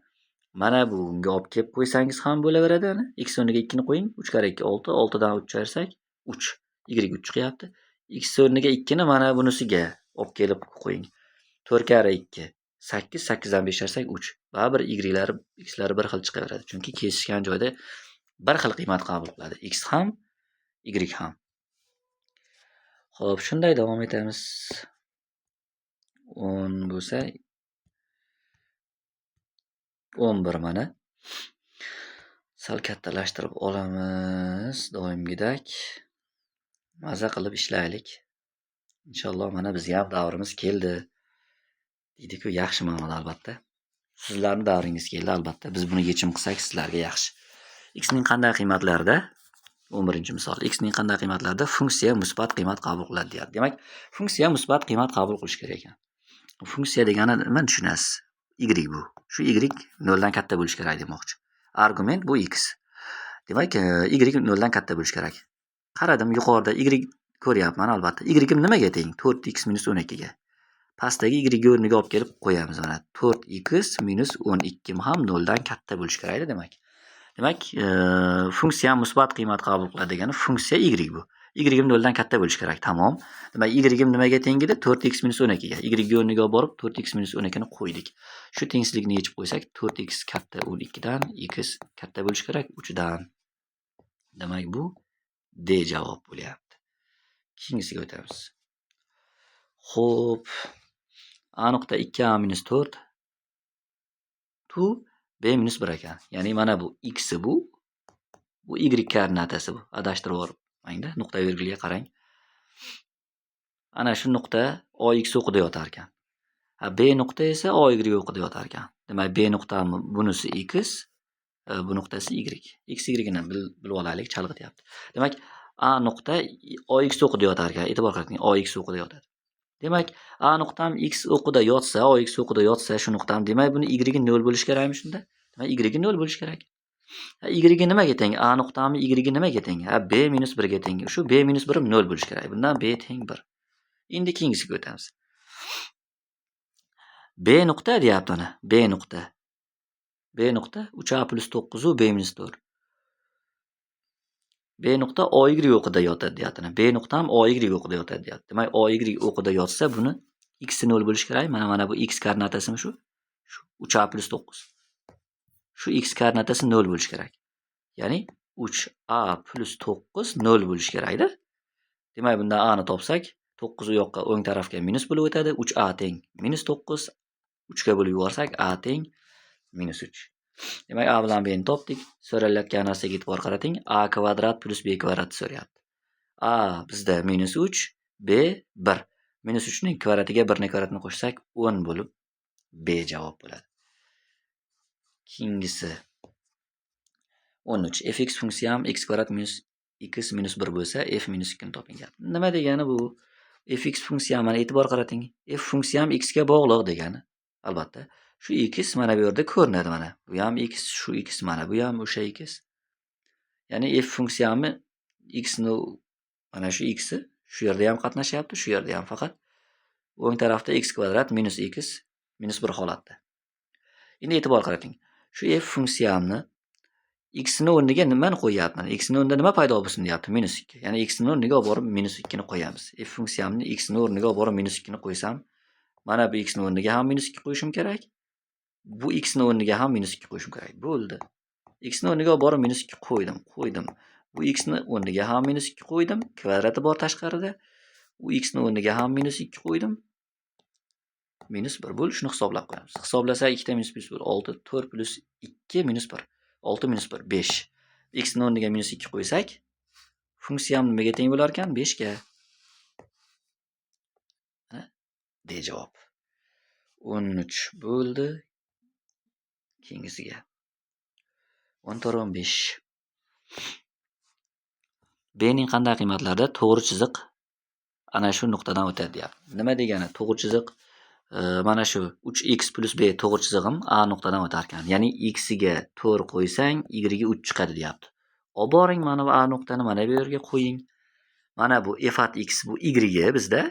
mana bunga olib kelib qo'ysangiz ham bo'laveradi. Ana x o'rniga 2 ni qo'ying. 3 karra 2 6, 6 dan 3 ayirsak 3. Y 3 chiqyapti. X o'rniga 2 ni mana bunisiga olib kelib qo'ying. 4 karra 2 8, 8 dan 5 ayirsak 3. Baribir y'lari, x'lari bir xil chiqaveradi. Chunki kesishgan joyda bir xil qiymat qabul qiladi. X ham, y ham. Xo'p, shunday davom etamiz. 10 bo'lsa 11 mana. Sal kattalashtirib olamiz doimgidek. Maza qilib ishlaylik. Inshaalloh mana bizga ham davrimiz keldi. Deydi-ku, yaxshi ma'noda albatta. Sizlarning davringiz keldi albatta. Biz buni yechim qilsak sizlarga yaxshi. X ning qanday qiymatlarida 11-misol. X ning qanday qiymatlarida funksiya musbat qiymat qabul qiladi deyapti. Demak, funksiya musbat qiymat qabul qilish kerak ekan. Funksiya degani nimani tushunasiz? Y bu. Shu y 0 dan katta bo'lishi kerak demoqchi. Argument bu x. Demak, y 0 dan katta bo'lishi kerak. Qaradim, yuqorida y ko'ryapman albatta. Y nimaga teng? 4x minus 12 ga. Pastdagi y o'rniga olib kelib qo'yamiz mana. 4x minus 12 ham 0 dan katta bo'lishi kerak demak. Demak, funksiya musbat qiymat qabul qiladi degani funksiya y bu. Y 0 dan katta bo'lishi kerak. Tamom. Demak, y nimaga teng edi? 4x minus 12 ga. Y o'rniga olib borib 4x minus 12 ni qo'ydik. Shu tengsizlikni yechib qo'ysak, 4x katta 12 dan, x katta bo'lishi kerak 3 dan. Demak, bu D javob bo'lyapti. Keyingisiga o'tamiz. Xo'p. A nuqta 2a minus 4 tu b minus 1 ekan. Ya'ni mana bu x bu y koordinatasi bu. Adashtirib yubormangda, nuqta vergulga qarang. Ana shu nuqta AX o'qida yotar ekan. B nuqta esa AY o'qida yotar ekan. Demak, B nuqtami bunisi x, bu nuqtasi y. X y ni bilib olaylik, chalg'ityapti. Demak, A nuqta AX o'qida yotar ekan. E'tibor qiling, AX o'qida yotadi. Demak, A nuqtam x o'qida yotsa, AX o'qida yotsa, shu nuqtam, demak, buni y 0 bo'lishi kerakmi shunda? Demak, y 0 bo'lishi kerak. Y nimaga teng? A nuqtami y nimaga teng? B minus 1 ga teng. Shu B minus 1 0 bo'lishi kerak. Bundan B teng 1. Endi keyingisiga o'tamiz. B nuqta deyapti mana. B nuqta. B nuqta 3A plus 9 u B minus 4. B nuqta OY o'qida yotadi deyapti. B nuqta ham OY o'qida yotadi deyapti. Demak, OY o'qida yotsa, buni x 0 bo'lishi kerak. Mana bu x koordinatasimi shu? Shu 3a plus 9. Shu x koordinatasi 0 bo'lishi kerak. Ya'ni 3a plus 9 0 bo'lishi kerakda. Demak, bundan a ni topsak, 9 u yoqqa o'ng tarafga minus bo'lib o'tadi. 3a teng minus 9. 3 ga bo'lib yuborsak, a teng minus 3. Demak, a bilan b ni topdik. So'ralayotgan narsaga e'tibor qarating. A kvadrat plus b kvadrat so'rayapti. A bizda minus 3, b 1. Minus 3 ning kvadratiga 1 ning kvadratini qo'shsak, 10 bo'lib b javob bo'ladi. Keyingisi 13. Fx funksiyam x kvadrat minus x minus 1 bo'lsa, f minus 2 ni toping deyapti. Nima degani bu? Fx funksiyam, mana e'tibor qarating. F funksiyam x ga bog'liq degani. Albatta. Shu x mana bu yerda ko'rinadi mana. Bu ham x, shu x mana bu ham o'sha x. Ya'ni f funksiyami x ni mana shu x shu yerda ham qatnashyapti, shu yerda ham, faqat o'ng tarafda x kvadrat minus x minus 1 holatda. Endi e'tibor qarating. Shu f funksiyamni x ni o'rniga nimani qo'yyapman? X ni o'rnida nima paydo bo'lsin deyapti? Minus 2. Ya'ni x ni o'rniga olib borib minus 2 ni qo'yamiz. F funksiyamni x ni o'rniga olib borib minus 2 ni qo'ysam, mana bu x ni o'rniga ham minus 2 qo'yishim kerak. Bu x ni o'rniga ham minus 2 qo'yishim kerak. Bo'ldi. X ni o'rniga olib borib minus 2 qo'ydim, qo'ydim. Bu x ni o'rniga ham minus 2 qo'ydim. Kvadrati bor tashqarida. U x ni o'rniga ham minus 2 qo'ydim. Minus 1 bo'ldi. Shuni hisoblab qo'yamiz. Hisoblasak, 2 ta minus plus 1 6, 4 plus 2 minus 1. 6 minus 1 5. X ni o'rniga minus 2 qo'ysak, funksiyam nimaga teng bo'lar ekan? 5 ga. Mana D javob. 13 bo'ldi. Keyingisiga. 14, 15. B ning qanday qiymatlarida to'g'ri chiziq ana shu nuqtadan o'tadi deyapti. Nima degani? To'g'ri chiziq mana shu 3x plus b to'g'ri chizig'im A nuqtadan o'tar ekan. Ya'ni x ga 4 qo'ysang, y ga 3 chiqadi deyapti. Olib boring mana bu A nuqtani mana bu yerga qo'ying. Mana bu f at x, bu y bizda.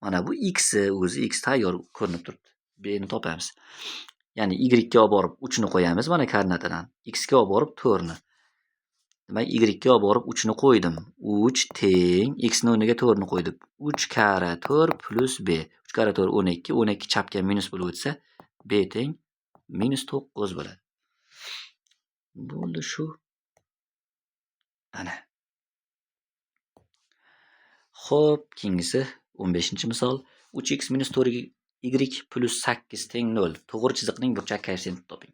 Mana bu x, o'zi x tayyor ko'rinib turibdi. B ni topamiz. Ya'ni y ga olib borib 3 ni qo'yamiz mana koordinatadan. X ga olib borib 4 ni. Demak, y ga olib borib 3 ni qo'ydim. 3 teng x ni o'rniga 4 ni qo'ydim. 3 karra 4 plus b. 3 karra 4 12. 12 chapga minus bo'lib o'tsa, b teng minus 9 bo'ladi. Bo'ldi shu. Ana. Xo'p, keyingisi 15-misol. 3x minus 4y plus 8 teng 0. To'g'ri chiziqning burchak koeffitsiyentini toping.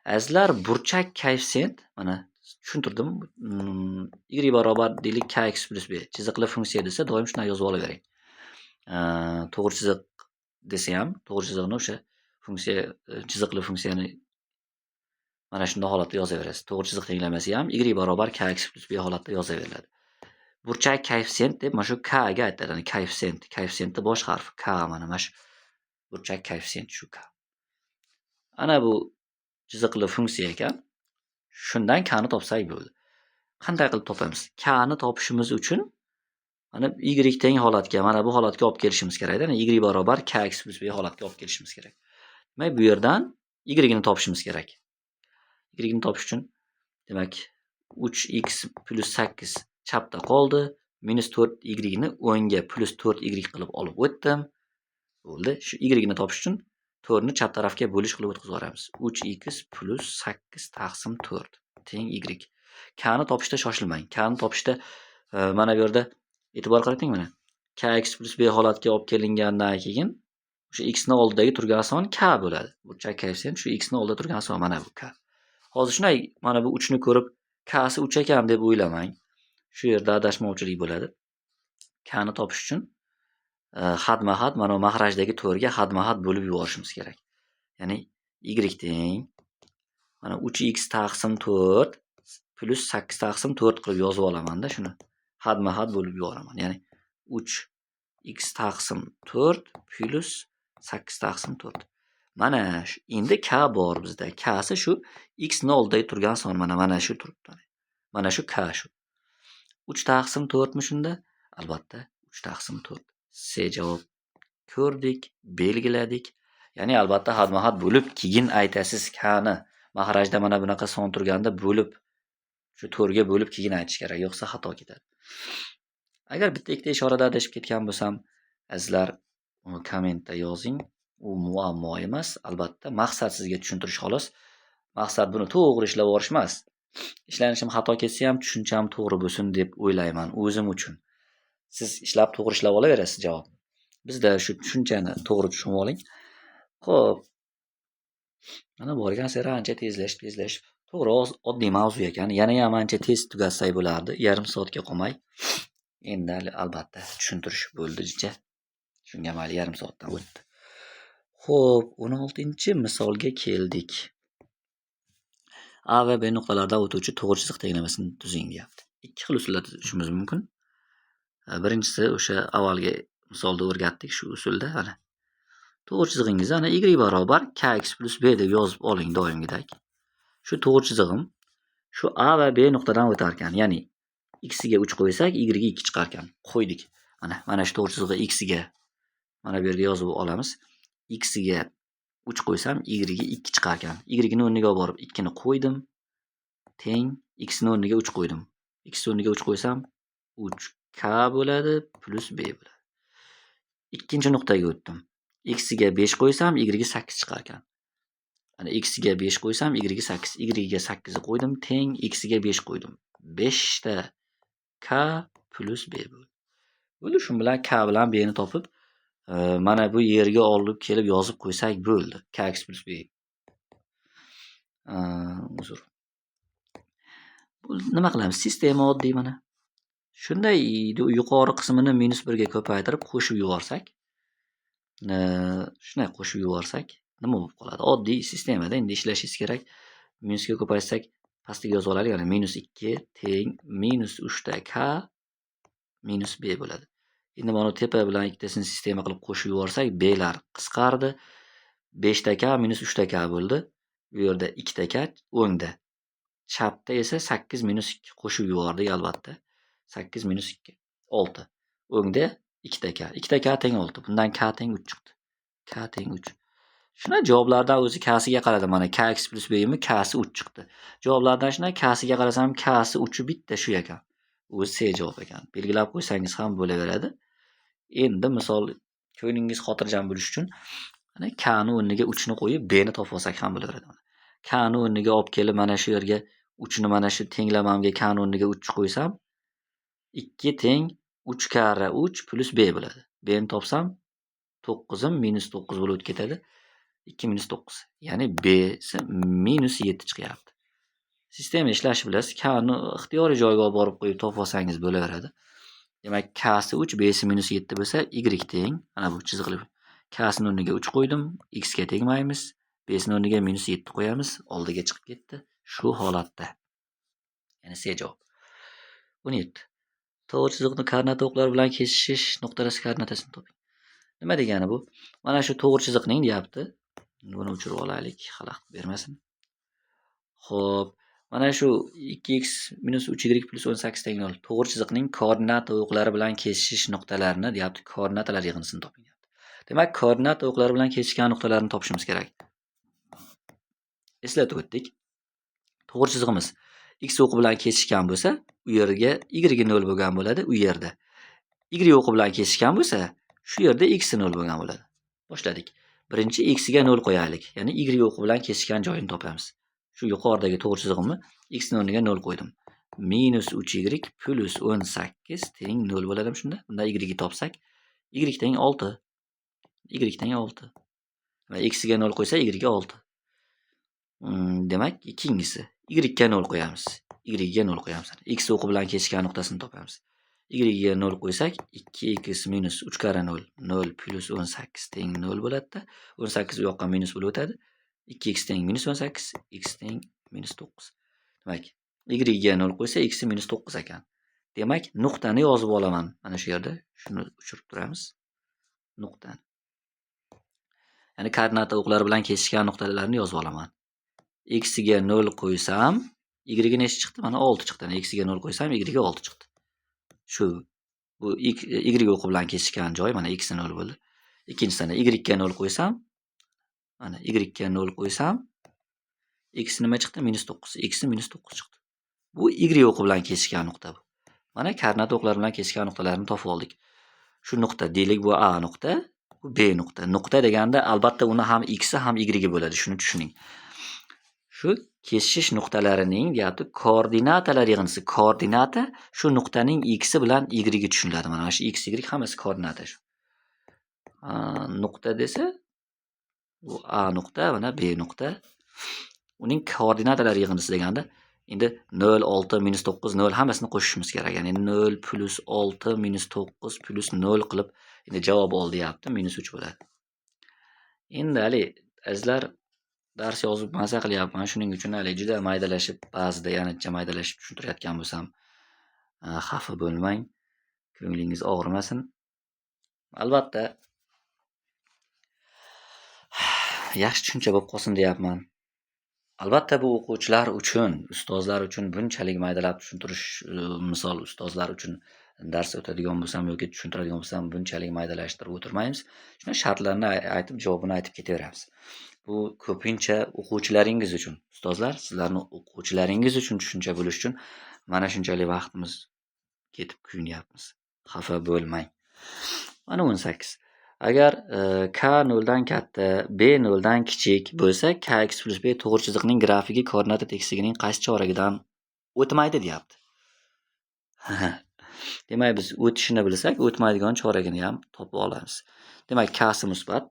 Azizlar, burchak koeffitsient, mana tushuntirdim. Y barobar deylik kx plus b. Chiziqli funksiya desa, doim shunday yozib olavering. To'g'ri chiziq desa ham, to'g'ri chiziqni o'sha funksiya, chiziqli funksiyani mana shunday holatda yozaverasiz. To'g'ri chiziq tenglamasi ham y barobar kx plus b holatda yozaveriladi. Burchak koeffitsient deb mana shu k ga aytiladi. Ya'ni koeffitsient, koeffitsiyentni bosh harfi k, mana shu burchak koeffitsient shu k. Ana bu chiziqli funksiya ekan. Shundan k ni topsak bo'ldi. Qanday qilib topamiz? K ni topishimiz uchun mana y teng holatga, mana bu holatga olib kelishimiz kerakda. Ya'ni y barobar kx plus b holatga olib kelishimiz kerak. Demak, bu yerdan y ni topishimiz kerak. Y ni topish uchun, demak, 3x plus 8 chapda qoldi. Minus 4y ni o'ngga plus 4y qilib olib o'tdim. Bo'ldi. Shu y ni topish uchun 4 ni chap tarafga bo'lish qilib o'tkazib yuboramiz. 3x plus 8 taqsim 4 teng y. K ni topishda shoshilmang. K ni topishda mana bu yerda e'tibor qarating mana. Kx plus b holatga olib kelingandan keyin o'sha x ni oldidagi turgan son k bo'ladi. Burchak koeffitsient shu x ni oldida turgan son, mana bu k. Hozir shunday mana bu 3 ni ko'rib k si 3 ekan deb o'ylamang. Shu yerda adashmovchilik bo'ladi. K ni topish uchun hadma-had mana bu mahrajdagi 4 ga hadma-had bo'lib yuborishimiz kerak. Ya'ni y teng mana 3x taqsim 4 plus 8 taqsim 4 qilib yozib olamanda shuni. Hadma-had bo'lib yuboraman. Ya'ni 3x taqsim 4 plus 8 taqsim 4. Mana shu endi k bor bizda. K si shu x ni oldidagi turgan son, mana shu turibdi. Mana shu k shu. 3 taqsim 4 mi shunda? Albatta 3 taqsim 4. C javob ko'rdik, belgiladik. Ya'ni albatta hadma-had bo'lib keyin aytasiz k ni. Mahrajda mana bunaqa son turganda bo'lib Shu 4 ga bo'lib keyin aytish kerak, yo'qsa xato ketadi. Agar bitta ikkita ishorada adashib ketgan bo'lsam, azizlar, kommentda yozing. U muammo emas, albatta. Maqsad sizga tushuntirish xolos. Maqsad buni to'g'ri ishlab yuborish emas. Ishlanishim xato ketsa ham tushuncham to'g'ri bo'lsin deb o'ylayman o'zim uchun. Siz ishlab to'g'ri ishlab olaverasiz javobni. Bizda shu tushunchani to'g'ri tushunib oling. Xo'p. Mana borgan sari ancha tezlashib, tezlashib. To'g'ri, oddiy mavzu ekan. Yana ham ancha tez tugatsak bo'lardi, yarim soatga qolmay. Endi albatta tushuntirish bo'ldi jicha. Shunga mayli, yarim soatdan o'tdi. Xo'p, 16-misolga keldik. A va B nuqtalaridan o'tuvchi to'g'ri chiziq tenglamasini tuzing deyapti. Ikki xil usulda tuzishimiz mumkin. Birinchisi o'sha avvalgi misolda o'rgatdik shu usulda mana. To'g'ri chizig'ingizni ana y barobar kx plus b deb yozib oling doimgidek. Shu to'g'ri chizig'im shu A va B nuqtadan o'tar ekan. Ya'ni x ga 3 qo'ysak, y ga 2 chiqar ekan. Qo'ydik. Mana shu to'g'ri chizig'i x ga mana bu yerga yozib olamiz. X ga 3 qo'ysam, y ga 2 chiqar ekan. Y ni o'rniga olib borib 2 ni qo'ydim. Teng x ni o'rniga 3 qo'ydim. X o'rniga 3 qo'ysam 3k bo'ladi plus b bo'ladi. Ikkinchi nuqtaga o'tdim. X ga 5 qo'ysam, y ga 8 chiqar ekan. Mana x ga 5 qo'ysam, y ga 8. Y ga 8 ni qo'ydim, teng x ga 5 qo'ydim. 5 ta k plus b bo'ldi. Bo'ldi, shu bilan k bilan b ni topib, mana bu yerga olib kelib yozib qo'ysak bo'ldi. Kx plus b. Uzr. Nima qilamiz? Sistema oddiy mana. Shunday yuqori qismini -1 ga ko'paytirib qo'shib yuborsak, shunday qo'shib yuborsak nima bo'lib qoladi? Oddiy sistemada endi ishlashingiz kerak. Minusga ko'paytsak, pastiga yozib olaylik, ya'ni -2 teng -3 ta k minus b bo'ladi. Endi mana tepa bilan ikkitasini sistema qilib qo'shib yuborsak, b'lar qisqardi. 5 ta k minus 3 ta k bo'ldi. Bu yerda 2 ta k o'ngda. Chapda esa 8 minus 2 qo'shib yubordik albatta. 8 minus 2 6. O'ngda 2 ta k. 2 ta k teng 6. Bundan k teng 3 chiqdi. K teng 3. Shuna javoblardan o'zi k'siga qaradim. Mana kx plus b'mi k'si 3 chiqdi. Javoblardan shuna k'siga qarasam k'si 3 bitta shu ekan. O'zi C javob ekan. Belgilab qo'ysangiz ham bo'laveradi. Endi misol ko'nglingiz xotirjam bo'lishi uchun mana k ni o'rniga 3 ni qo'yib b ni topib olsak ham bo'laveradi. K ni o'rniga olib kelib mana shu yerga 3 ni mana shu tenglamamga k ni o'rniga 3 qo'ysam 2 teng 3 karra 3 plus b bo'ladi. B ni topsam 9 minus 9 bo'lib o'tib ketadi. 2 minus 9. Ya'ni b esa minus 7 chiqyapti. Sistema ishlashni bilasiz. K ni ixtiyoriy joyga olib borib qo'yib topib olsangiz bo'laveradi. Demak, k si 3, b si minus 7 bo'lsa, y teng mana bu chiziqli k sini o'rniga 3 qo'ydim, x ga tegmaymiz, b sini o'rniga minus 7 qo'yamiz, oldiga chiqib ketdi. Shu holatda. Ya'ni C javob. 17. To'g'ri chiziqni koordinata o'qlari bilan kesishish nuqtalari koordinatasini toping. Nima degani bu? Mana shu to'g'ri chiziqning deyapti. Buni o'chirib olaylik, xalaqit bermasin. Xo'p, mana shu 2x minus 3y plus 18 teng 0 to'g'ri chiziqning koordinata o'qlari bilan kesishish nuqtalarini deyapti, koordinatalar yig'indisini toping deyapti. Demak, koordinata o'qlari bilan kesishgan nuqtalarni topishimiz kerak. Eslatib o'tdik. To'g'ri chizig'imiz x o'qi bilan kesishgan bo'lsa, u yerga y 0 bo'lgan bo'ladi, u yerda. Y o'qi bilan kesishgan bo'lsa, shu yerda x 0 bo'lgan bo'ladi. Boshladik. Birinchi x ga 0 qo'yaylik. Ya'ni y o'qi bilan kesishgan joyini topamiz. Shu yuqoridagi to'g'ri chizig'imni x ni o'rniga 0 qo'ydim. Minus 3y plus 18 teng 0 bo'ladimi shunda? Bunda y ni topsak, y teng 6. Y teng 6. Va x ga 0 qo'ysak, y ga 6. Demak, ikkinchisi y ga 0 qo'yamiz. Y ga 0 qo'yamiz. X o'qi bilan kesishgan nuqtasini topamiz. Y ga 0 qo'ysak, 2x minus 3 karra 0, 0 plus 18 teng 0 bo'ladi-da. 18 u yoqqa minus bo'lib o'tadi. 2x teng minus 18, x teng minus 9. Demak, y ga 0 qo'ysa, x minus 9 ekan. Demak, nuqtani yozib olaman. Mana shu yerda shuni o'chirib turamiz. Nuqtani. Ya'ni koordinata o'qlari bilan kesishgan nuqtalarni yozib olaman. X ga 0 qo'ysam, y ga necha chiqdi? Mana 6 chiqdi. X ga 0 qo'ysam, y ga 6 chiqdi. Shu bu y o'qi bilan kesishgan joy mana x 0 bo'ldi. Ikkinchisini y ga 0 qo'ysam, mana y ga 0 qo'ysam, x nima chiqdi? Minus 9. X minus 9 chiqdi. Bu y o'qi bilan kesishgan nuqta bu. Mana koordinata o'qlari bilan kesishgan nuqtalarni topib oldik. Shu nuqta deylik, bu A nuqta, bu B nuqta. Nuqta deganda albatta uni ham x i ham y bo'ladi, shuni tushuning. Shu kesishish nuqtalarining deyapti koordinatalar yig'indisi. Koordinata shu nuqtaning x i bilan y tushuniladi. Mana shu x, y hammasi koordinata shu. Nuqta desa bu A nuqta, mana B nuqta. Uning koordinatalar yig'indisi deganda endi 0, 6, -9, 0 hammasini qo'shishimiz kerak. Ya'ni 0 + 6 -9 + 0 qilib endi javob ol deyapti, -3 bo'ladi. Endi hali azizlar dars yozib maza qilyapman. Shuning uchun hali juda maydalashib, ba'zida yanada maydalashib tushuntirayotgan bo'lsam, xafa bo'lmang, ko'nglingiz og'rimasin. Albatta yaxshi tushuncha bo'lib qolsin deyapman. Albatta bu o'quvchilar uchun, ustozlar uchun bunchalik maydalab tushuntirish, misol ustozlar uchun dars o'tadigan bo'lsam yoki tushuntiradigan bo'lsam bunchalik maydalashtirib o'tirmaymiz. Shuni shartlarini aytib, javobini aytib ketaveramiz. Bu ko'pincha o'quvchilaringiz uchun, ustozlar, sizlarni o'quvchilaringiz uchun tushuncha bo'lish uchun mana shunchalik vaqtimiz ketib kuyunyapmiz. Xafa bo'lmang. Mana 18. Agar k 0 dan katta, b 0 dan kichik bo'lsa, kx + b to'g'ri chiziqning grafigi koordinata tekisligining qaysi choragidan o'tmaydi deyapti. Demak, biz o'tishini bilsak, o'tmaydigan choragini ham topib olamiz. Demak, k si musbat,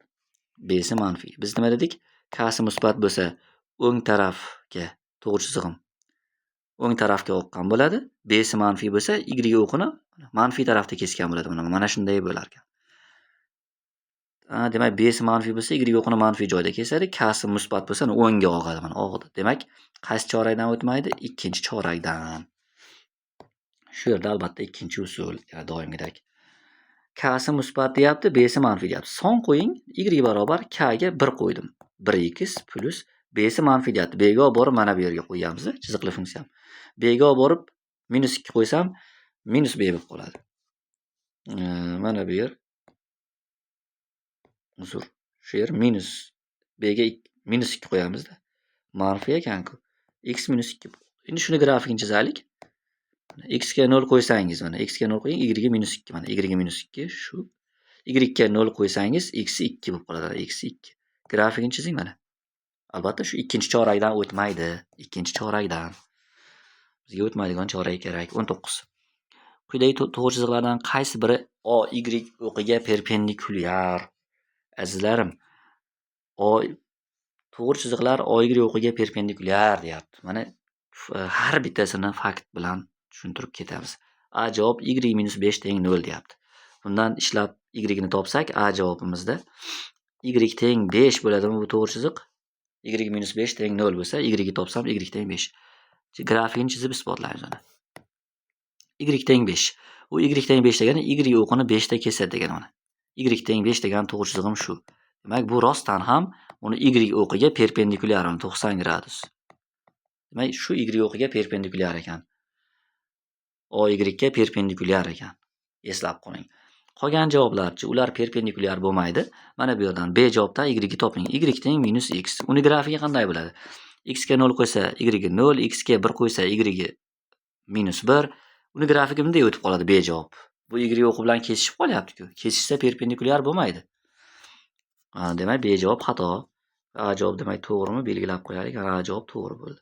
b si manfiy. Biz nima dedik? K si musbat bo'lsa, o'ng tarafga to'g'ri chizig'im o'ng tarafga oqqan bo'ladi. B si manfiy bo'lsa, y o'qini manfiy tarafda kesgan bo'ladi. Mana shunday bo'lar ekan. Demak, b si manfiy bo'lsa, y o'qini manfiy joyda kesadi. K si musbat bo'lsa, o'ngga og'adi, mana og'di. Demak, qaysi chorakdan o'tmaydi? Ikkinchi chorakdan. Shu yerda albatta ikkinchi usul, yana doimgidek. K si musbat deyapti, b si manfiy deyapti. Son qo'ying, y barobar k ga 1 qo'ydim. 1x plus b si manfiy deyapti. B ga olib borib mana bu yerga qo'yamiz, chiziqli funksiyam. B ga olib borib -2 qo'ysam, -b bo'lib qoladi. Mana bu yer uzr, shu yer minus b ga -2 qo'yamizda. Manfiy ekan-ku. X -2. Endi shuni grafikini chizaylik. X ga 0 qo'ysangiz, mana x ga 0 qo'ying, y ga -2, mana y ga -2 shu. Y ga 0 qo'ysangiz, x 2 bo'lib qoladi, x 2. Grafikini chizing mana. Albatta shu ikkinchi chorakdan o'tmaydi. Ikkinchi chorakdan. Bizga o'tmaydigan chorak kerak. 19. Quyidagi to'g'ri chiziqlardan qaysi biri O Y o'qiga perpendikulyar? Azizlarim, O to'g'ri chiziqlar O Y o'qiga perpendikulyar deyapti. Mana har bittasini fakt bilan tushuntirib ketamiz. A javob y -5 teng 0 deyapti. Bundan ishlab y ni topsak, A javobimizda y teng 5 bo'ladimi bu to'g'ri chiziq? Y -5 teng 0 bo'lsa, y ni topsam y teng 5. Grafikini chizib isbotlaymiz uni. Y teng 5. U y teng 5 degani y o'qini 5 ta kesadi degani mana. Y teng 5 degan to'g'ri chizig'im shu. Demak, bu rostdan ham uni y o'qiga perpendikulyar 90 gradus. Demak, shu y o'qiga perpendikulyar ekan. O y ga perpendikulyar ekan. Eslab qoling. Qolgan javoblarchi, ular perpendikulyar bo'lmaydi. Mana bu yerdan B javobdan y ni toping. Y teng -x. Uni grafigi qanday bo'ladi? X ga 0 qo'ysa y 0, x ga 1 qo'ysa y -1. Uni grafigi bunday o'tib qoladi B javob. Bu y o'qi bilan kesishib qolyapti-ku. Kesishsa perpendikulyar bo'lmaydi. Demak, B javob xato. A javob demak to'g'rimi? Belgilab qo'yaylik. A javob to'g'ri bo'ldi.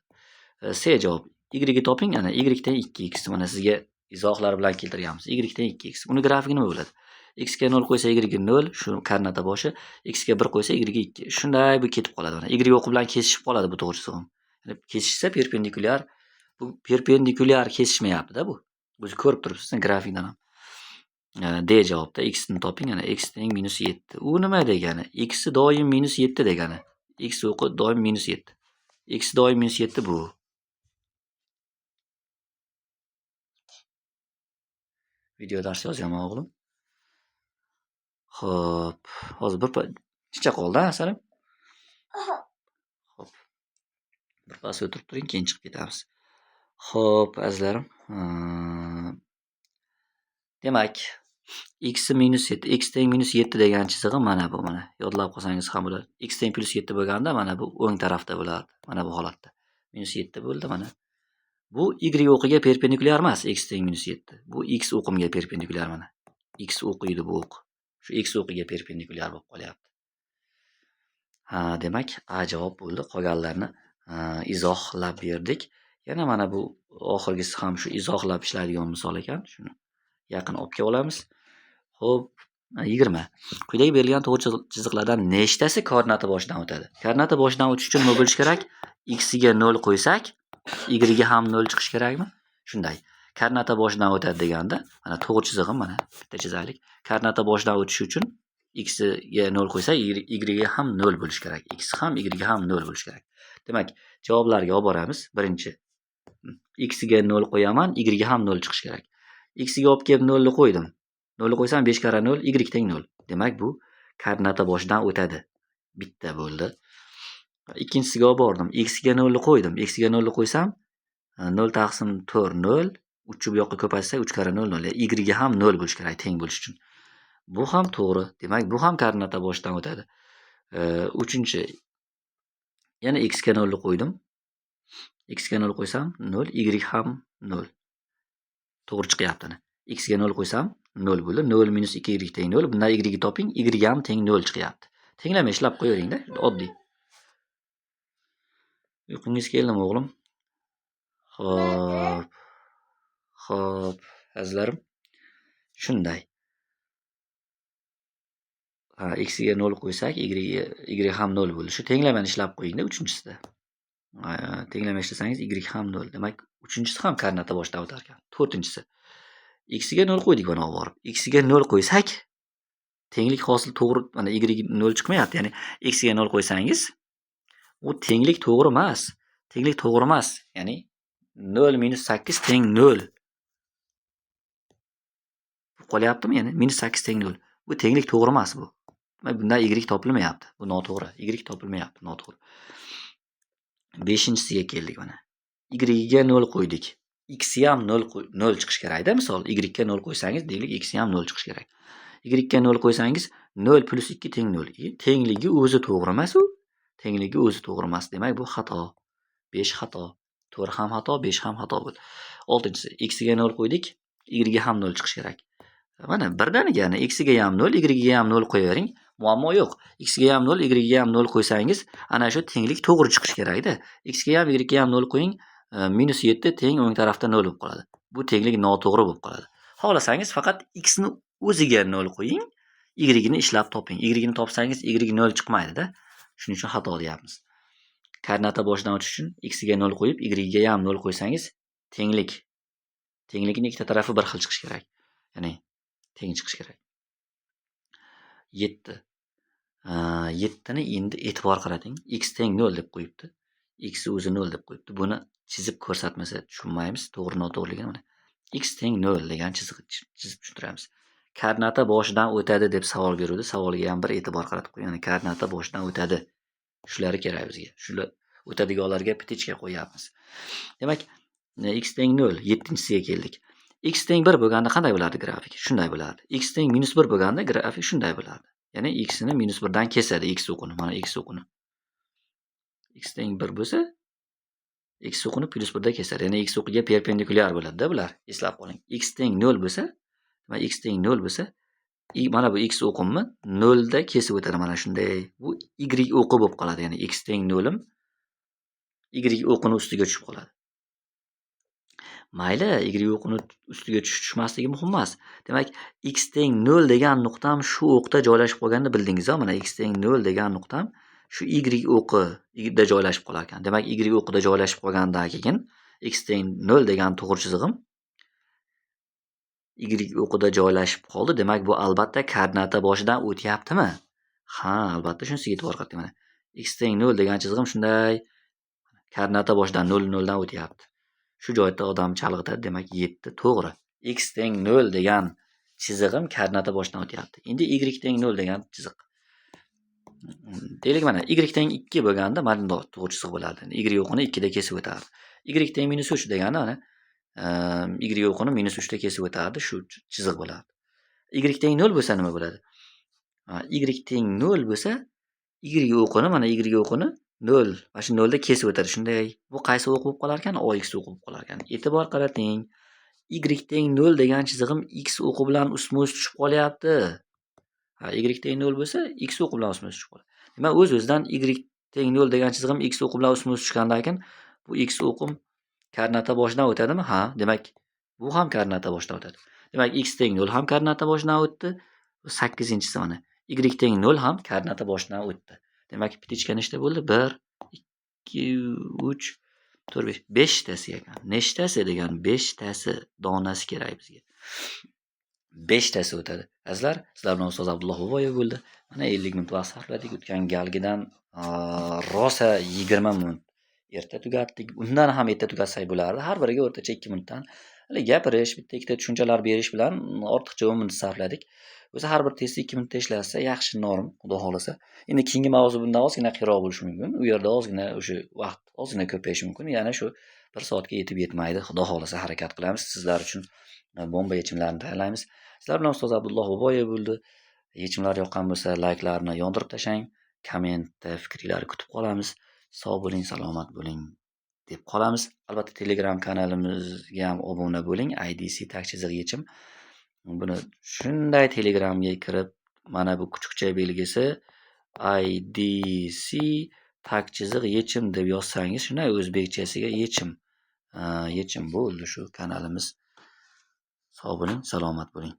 C javob. Y ni toping. Ana y teng 2x. Mana sizga izohlar bilan keltirganmiz. Y teng 2x. Uni grafigi nima bo'ladi? X ga 0 qo'ysa y 0, shu koordinata boshi. X ga 1 qo'ysa y 2. Shunday bu ketib qoladi mana. Y o'qi bilan kesishib qoladi bu to'g'ri chizig'im. Ya'ni kesishsa perpendikulyar, bu perpendikulyar kesishmayapti-da bu. O'zi ko'rib turibsiz grafikdan ham. D javobda x ni toping. Ana x teng -7. U nima degani? X doim -7 degani. X o'qi doim -7. X doim -7 bu. Video dars yozyapman o'g'lim. Xo'p, hozir bir chicha qoldi, asalim. Xo'p. Bir pas o'tirib turing, keyin chiqib ketamiz. Xo'p, azizlarim. Demak, x -7, x teng -7 degan chizig'i mana bu, mana. Yodlab qolsangiz ham bo'ladi. X teng +7 bo'lganda mana bu o'ng tarafda bo'lardi. Mana bu holatda. -7 bo'ldi mana. Bu y o'qiga perpendikulyar emas, x teng minus 7. Bu x o'qimga perpendikulyar mana. X o'qi edi bu o'q. Shu x o'qiga perpendikulyar bo'lib qolyapti. Ha, demak, A javob bo'ldi. Qolganlarni izohlab berdik. Yana mana bu oxirgisi ham shu izohlab ishlaydigan misol ekan. Shuni yaqin olib kelib olamiz. Xo'p, 20. Quyidagi berilgan to'g'ri chiziqlardan nechtasi koordinata boshidan o'tadi? Koordinata boshidan o'tish uchun nima bo'lishi kerak? X ga 0 qo'ysak, y ga ham 0 chiqishi kerakmi? Shunday. Koordinata boshidan o'tadi deganda, mana to'g'ri chizig'im mana bitta chizaylik. Koordinata boshidan o'tishi uchun x ga 0 qo'ysak, y ga ham 0 bo'lishi kerak. X ham y ga ham 0 bo'lishi kerak. Demak, javoblarga olib boramiz. Birinchi x ga 0 qo'yaman, y ga ham 0 chiqishi kerak. X ga olib kelib 0 ni qo'ydim. 0 ni qo'ysam 5 karra 0, y teng 0. Demak, bu koordinata boshidan o'tadi. Bitta bo'ldi. Ikkinchisiga olib bordim. X ga 0 ni qo'ydim. X ga 0 ni qo'ysam 0 taqsim 4 0, 3 bu yoqqa ko'paytsak 3 karra 0 0. Y ga ham 0 bo'lishi kerak teng bo'lishi uchun. Bu ham to'g'ri. Demak, bu ham koordinata boshidan o'tadi. Uchinchi yana x ga 0 ni qo'ydim. X ga 0 qo'ysam 0, y ham 0. To'g'ri chiqyapti. X ga 0 qo'ysam 0 bo'ldi. 0 minus 2 y teng 0. Bundan y ni toping, y ham teng 0 chiqyapti. Tenglama ishlab qo'yaveringda, oddiy. Uyqungiz keldimi, o'g'lim? Xo'p. Xo'p, azizlarim. Shunday. Ha, x ga 0 qo'ysak, y ham 0 bo'ldi. Shu tenglamani ishlab qo'yingda uchinchisida. Tenglama ishlasangiz y ham 0. Demak, uchinchisi ham koordinata boshidan o'tar ekan. To'rtinchisi. X ga 0 qo'ydik mana olib borib. X ga 0 qo'ysak, tenglik hosil to'g'ri, mana y 0 chiqmayapti. Ya'ni x ga 0 qo'ysangiz, u tenglik to'g'ri emas. Tenglik to'g'ri emas. Ya'ni 0 minus 8 teng 0. Qolyaptimi? Ya'ni minus 8 teng 0. Bu tenglik to'g'ri emas bu. Demak, bundan y topilmayapti. Bu noto'g'ri. Y topilmayapti, noto'g'ri. Beshinchisiga keldik mana. Y ga 0 qo'ydik. X ham 0 chiqishi kerakda. Misol, y ga 0 qo'ysangiz, deylik, x ham 0 chiqishi kerak. Y ga 0 qo'ysangiz 0 plus 2 teng 0. Tengligi o'zi to'g'ri emas u. Tengligi o'zi to'g'ri emas. Demak, bu xato. 5 xato. 4 ham xato, 5 ham xato bo'ldi. Oltinchisi, x ga 0 qo'ydik, y ga ham 0 chiqishi kerak. Mana birdaniga, ya'ni x ga ham 0, y ga ham 0 qo'yavering. Muammo yo'q. X ga ham 0, y ga ham 0 qo'ysangiz, ana shu tenglik to'g'ri chiqishi kerakda. X ga ham, y ga ham 0 qo'ying, minus 7 teng o'ng tarafda 0 bo'lib qoladi. Bu tenglik noto'g'ri bo'lib qoladi. Xohlasangiz faqat x ni o'ziga 0 qo'ying, y ni ishlab toping. Y ni topsangiz y 0 chiqmaydi-da. Shuning uchun xato deyapmiz. Koordinata boshidan o'tish uchun x ga 0 qo'yib, y ga ham 0 qo'ysangiz, tenglikning ikkita tarafi bir xil chiqishi kerak. Ya'ni teng chiqishi kerak. 7. 7 ni endi e'tibor qarating. X teng 0 deb qo'yibdi. X o'zi 0 deb qo'yibdi. Buni chizib ko'rsatmasa tushunmaymiz, to'g'ri noto'g'riligini mana. X teng 0 degan chiziq chizib tushuntiramiz. Koordinata boshidan o'tadi deb savol beruvdi. Savolga ham bir e'tibor qaratib qo'ying. Ya'ni koordinata boshidan o'tadi. Shulari kerak bizga. Shular o'tadiganlarga птичка qo'yapmiz. Demak, x teng 0, 7-siga keldik. X teng 1 bo'lganda qanday bo'lardi grafik? Shunday bo'lardi. X teng minus 1 bo'lganda grafik shunday bo'lardi. Ya'ni x ni minus 1 dan kesadi x o'qini. Mana x o'qini. X teng 1 bo'lsa, x o'qini plus 1 da kesadi. Ya'ni x o'qiga perpendikulyar bo'ladi-da bular. Eslab qoling. X teng 0 bo'lsa, mana x teng 0 bo'lsa, mana bu x o'qimni 0 da kesib o'tadi mana shunday. Bu y o'qi bo'lib qoladi. Ya'ni x teng 0 im y o'qini ustiga tushib qoladi. Mayli, y o'qini ustiga tushish tushmasligi muhim emas. Demak, x teng 0 degan nuqtam shu o'qda joylashib qolganini bildingiz-a? Mana x teng 0 degan nuqtam shu y o'qida joylashib qolar ekan. Demak, y o'qida joylashib qolgandan keyin x teng 0 degan to'g'ri chizig'im y o'qida joylashib qoldi. Demak, bu albatta koordinata boshidan o'tyaptimi? Ha, albatta shunisiga e'tibor qarating mana. X teng 0 degan chizig'im shunday koordinata boshidan 0 0 dan o'tyapti. Shu joyda odam chalg'itadi. Demak, 7 to'g'ri. X teng 0 degan chizig'im koordinata boshidan o'tyapti. Endi y teng 0 degan chiziq. Deylik, mana y teng 2 bo'lganda mana bundoq to'g'ri chiziq bo'lardi. Y o'qini 2 da kesib o'tardi. Y teng minus 3 degani mana y o'qini minus 3 da kesib o'tardi. Shu chiziq bo'lardi. Y teng 0 bo'lsa nima bo'ladi? Y teng 0 bo'lsa, y o'qini mana y o'qini 0. Mana shu 0 da kesib o'tadi. Shunday. Bu qaysi o'q bo'lib qolar ekan? OX o'qi bo'lib qolar ekan. E'tibor qarating. Y teng 0 degan chizig'im x o'qi bilan ustma-ust tushib qolyapti. Ha, y teng 0 bo'lsa, x o'qi bilan ustma-ust tushib qoladi. Demak, o'z-o'zidan y teng 0 degan chizig'im x o'qi bilan ustma-ust tushgandan keyin bu x o'qim koordinata boshidan o'tadimi? Ha, demak, bu ham koordinata boshidan o'tadi. Demak, x teng 0 ham koordinata boshidan o'tdi. Bu 8-inchisi mana. Y teng 0 ham koordinata boshidan o'tdi. Demak, птичка nechta bo'ldi? 1, 2, 3, 4, 5. 5 tasi ekan. Nechtasi degan 5 tasi donasi kerak bizga. 5 tasi o'tadi. Azizlar, sizlar bilan ustoz Abdulloh Boboyev bo'ldi. Mana 50 minut vaqt sarfladik. O'tgan galgidan rosa 20 minut erta tugatdik. Undan ham erta tugatsak bo'lardi. Har biriga o'rtacha 2 minutdan gapirish, bitta ikkita tushunchalar berish bilan ortiqcha 10 minut sarfladik. O'zi har bir testni 2 minutda ishlasa yaxshi norm, xudo xohlasa. Endi keyingi mavzu bundan ozgina qiyinroq bo'lishi mumkin. U yerda ozgina o'sha vaqt ozgina ko'payishi mumkin. Yana shu 1 soatga yetib yetmaydi. Xudo xohlasa harakat qilamiz. Sizlar uchun bomba yechimlarni tayyorlaymiz. Sizlar bilan ustoz Abdulloh Boboyev bo'ldi. Yechimlar yoqqan bo'lsa, layklarni yondirib tashlang. Kommentda fikringlarni kutib qolamiz. Sog' bo'ling, salomat bo'ling deb qolamiz. Albatta Telegram kanalimizga ham obuna bo'ling. IDC tagchiziq yechim. Buni shunday Telegramga kirib, mana bu kuchukcha belgisi IDC tagchiziq yechim deb yozsangiz, shunday o'zbekchasiga yechim. Yechim bo'ldi shu kanalimiz. Sog' bo'ling, salomat bo'ling.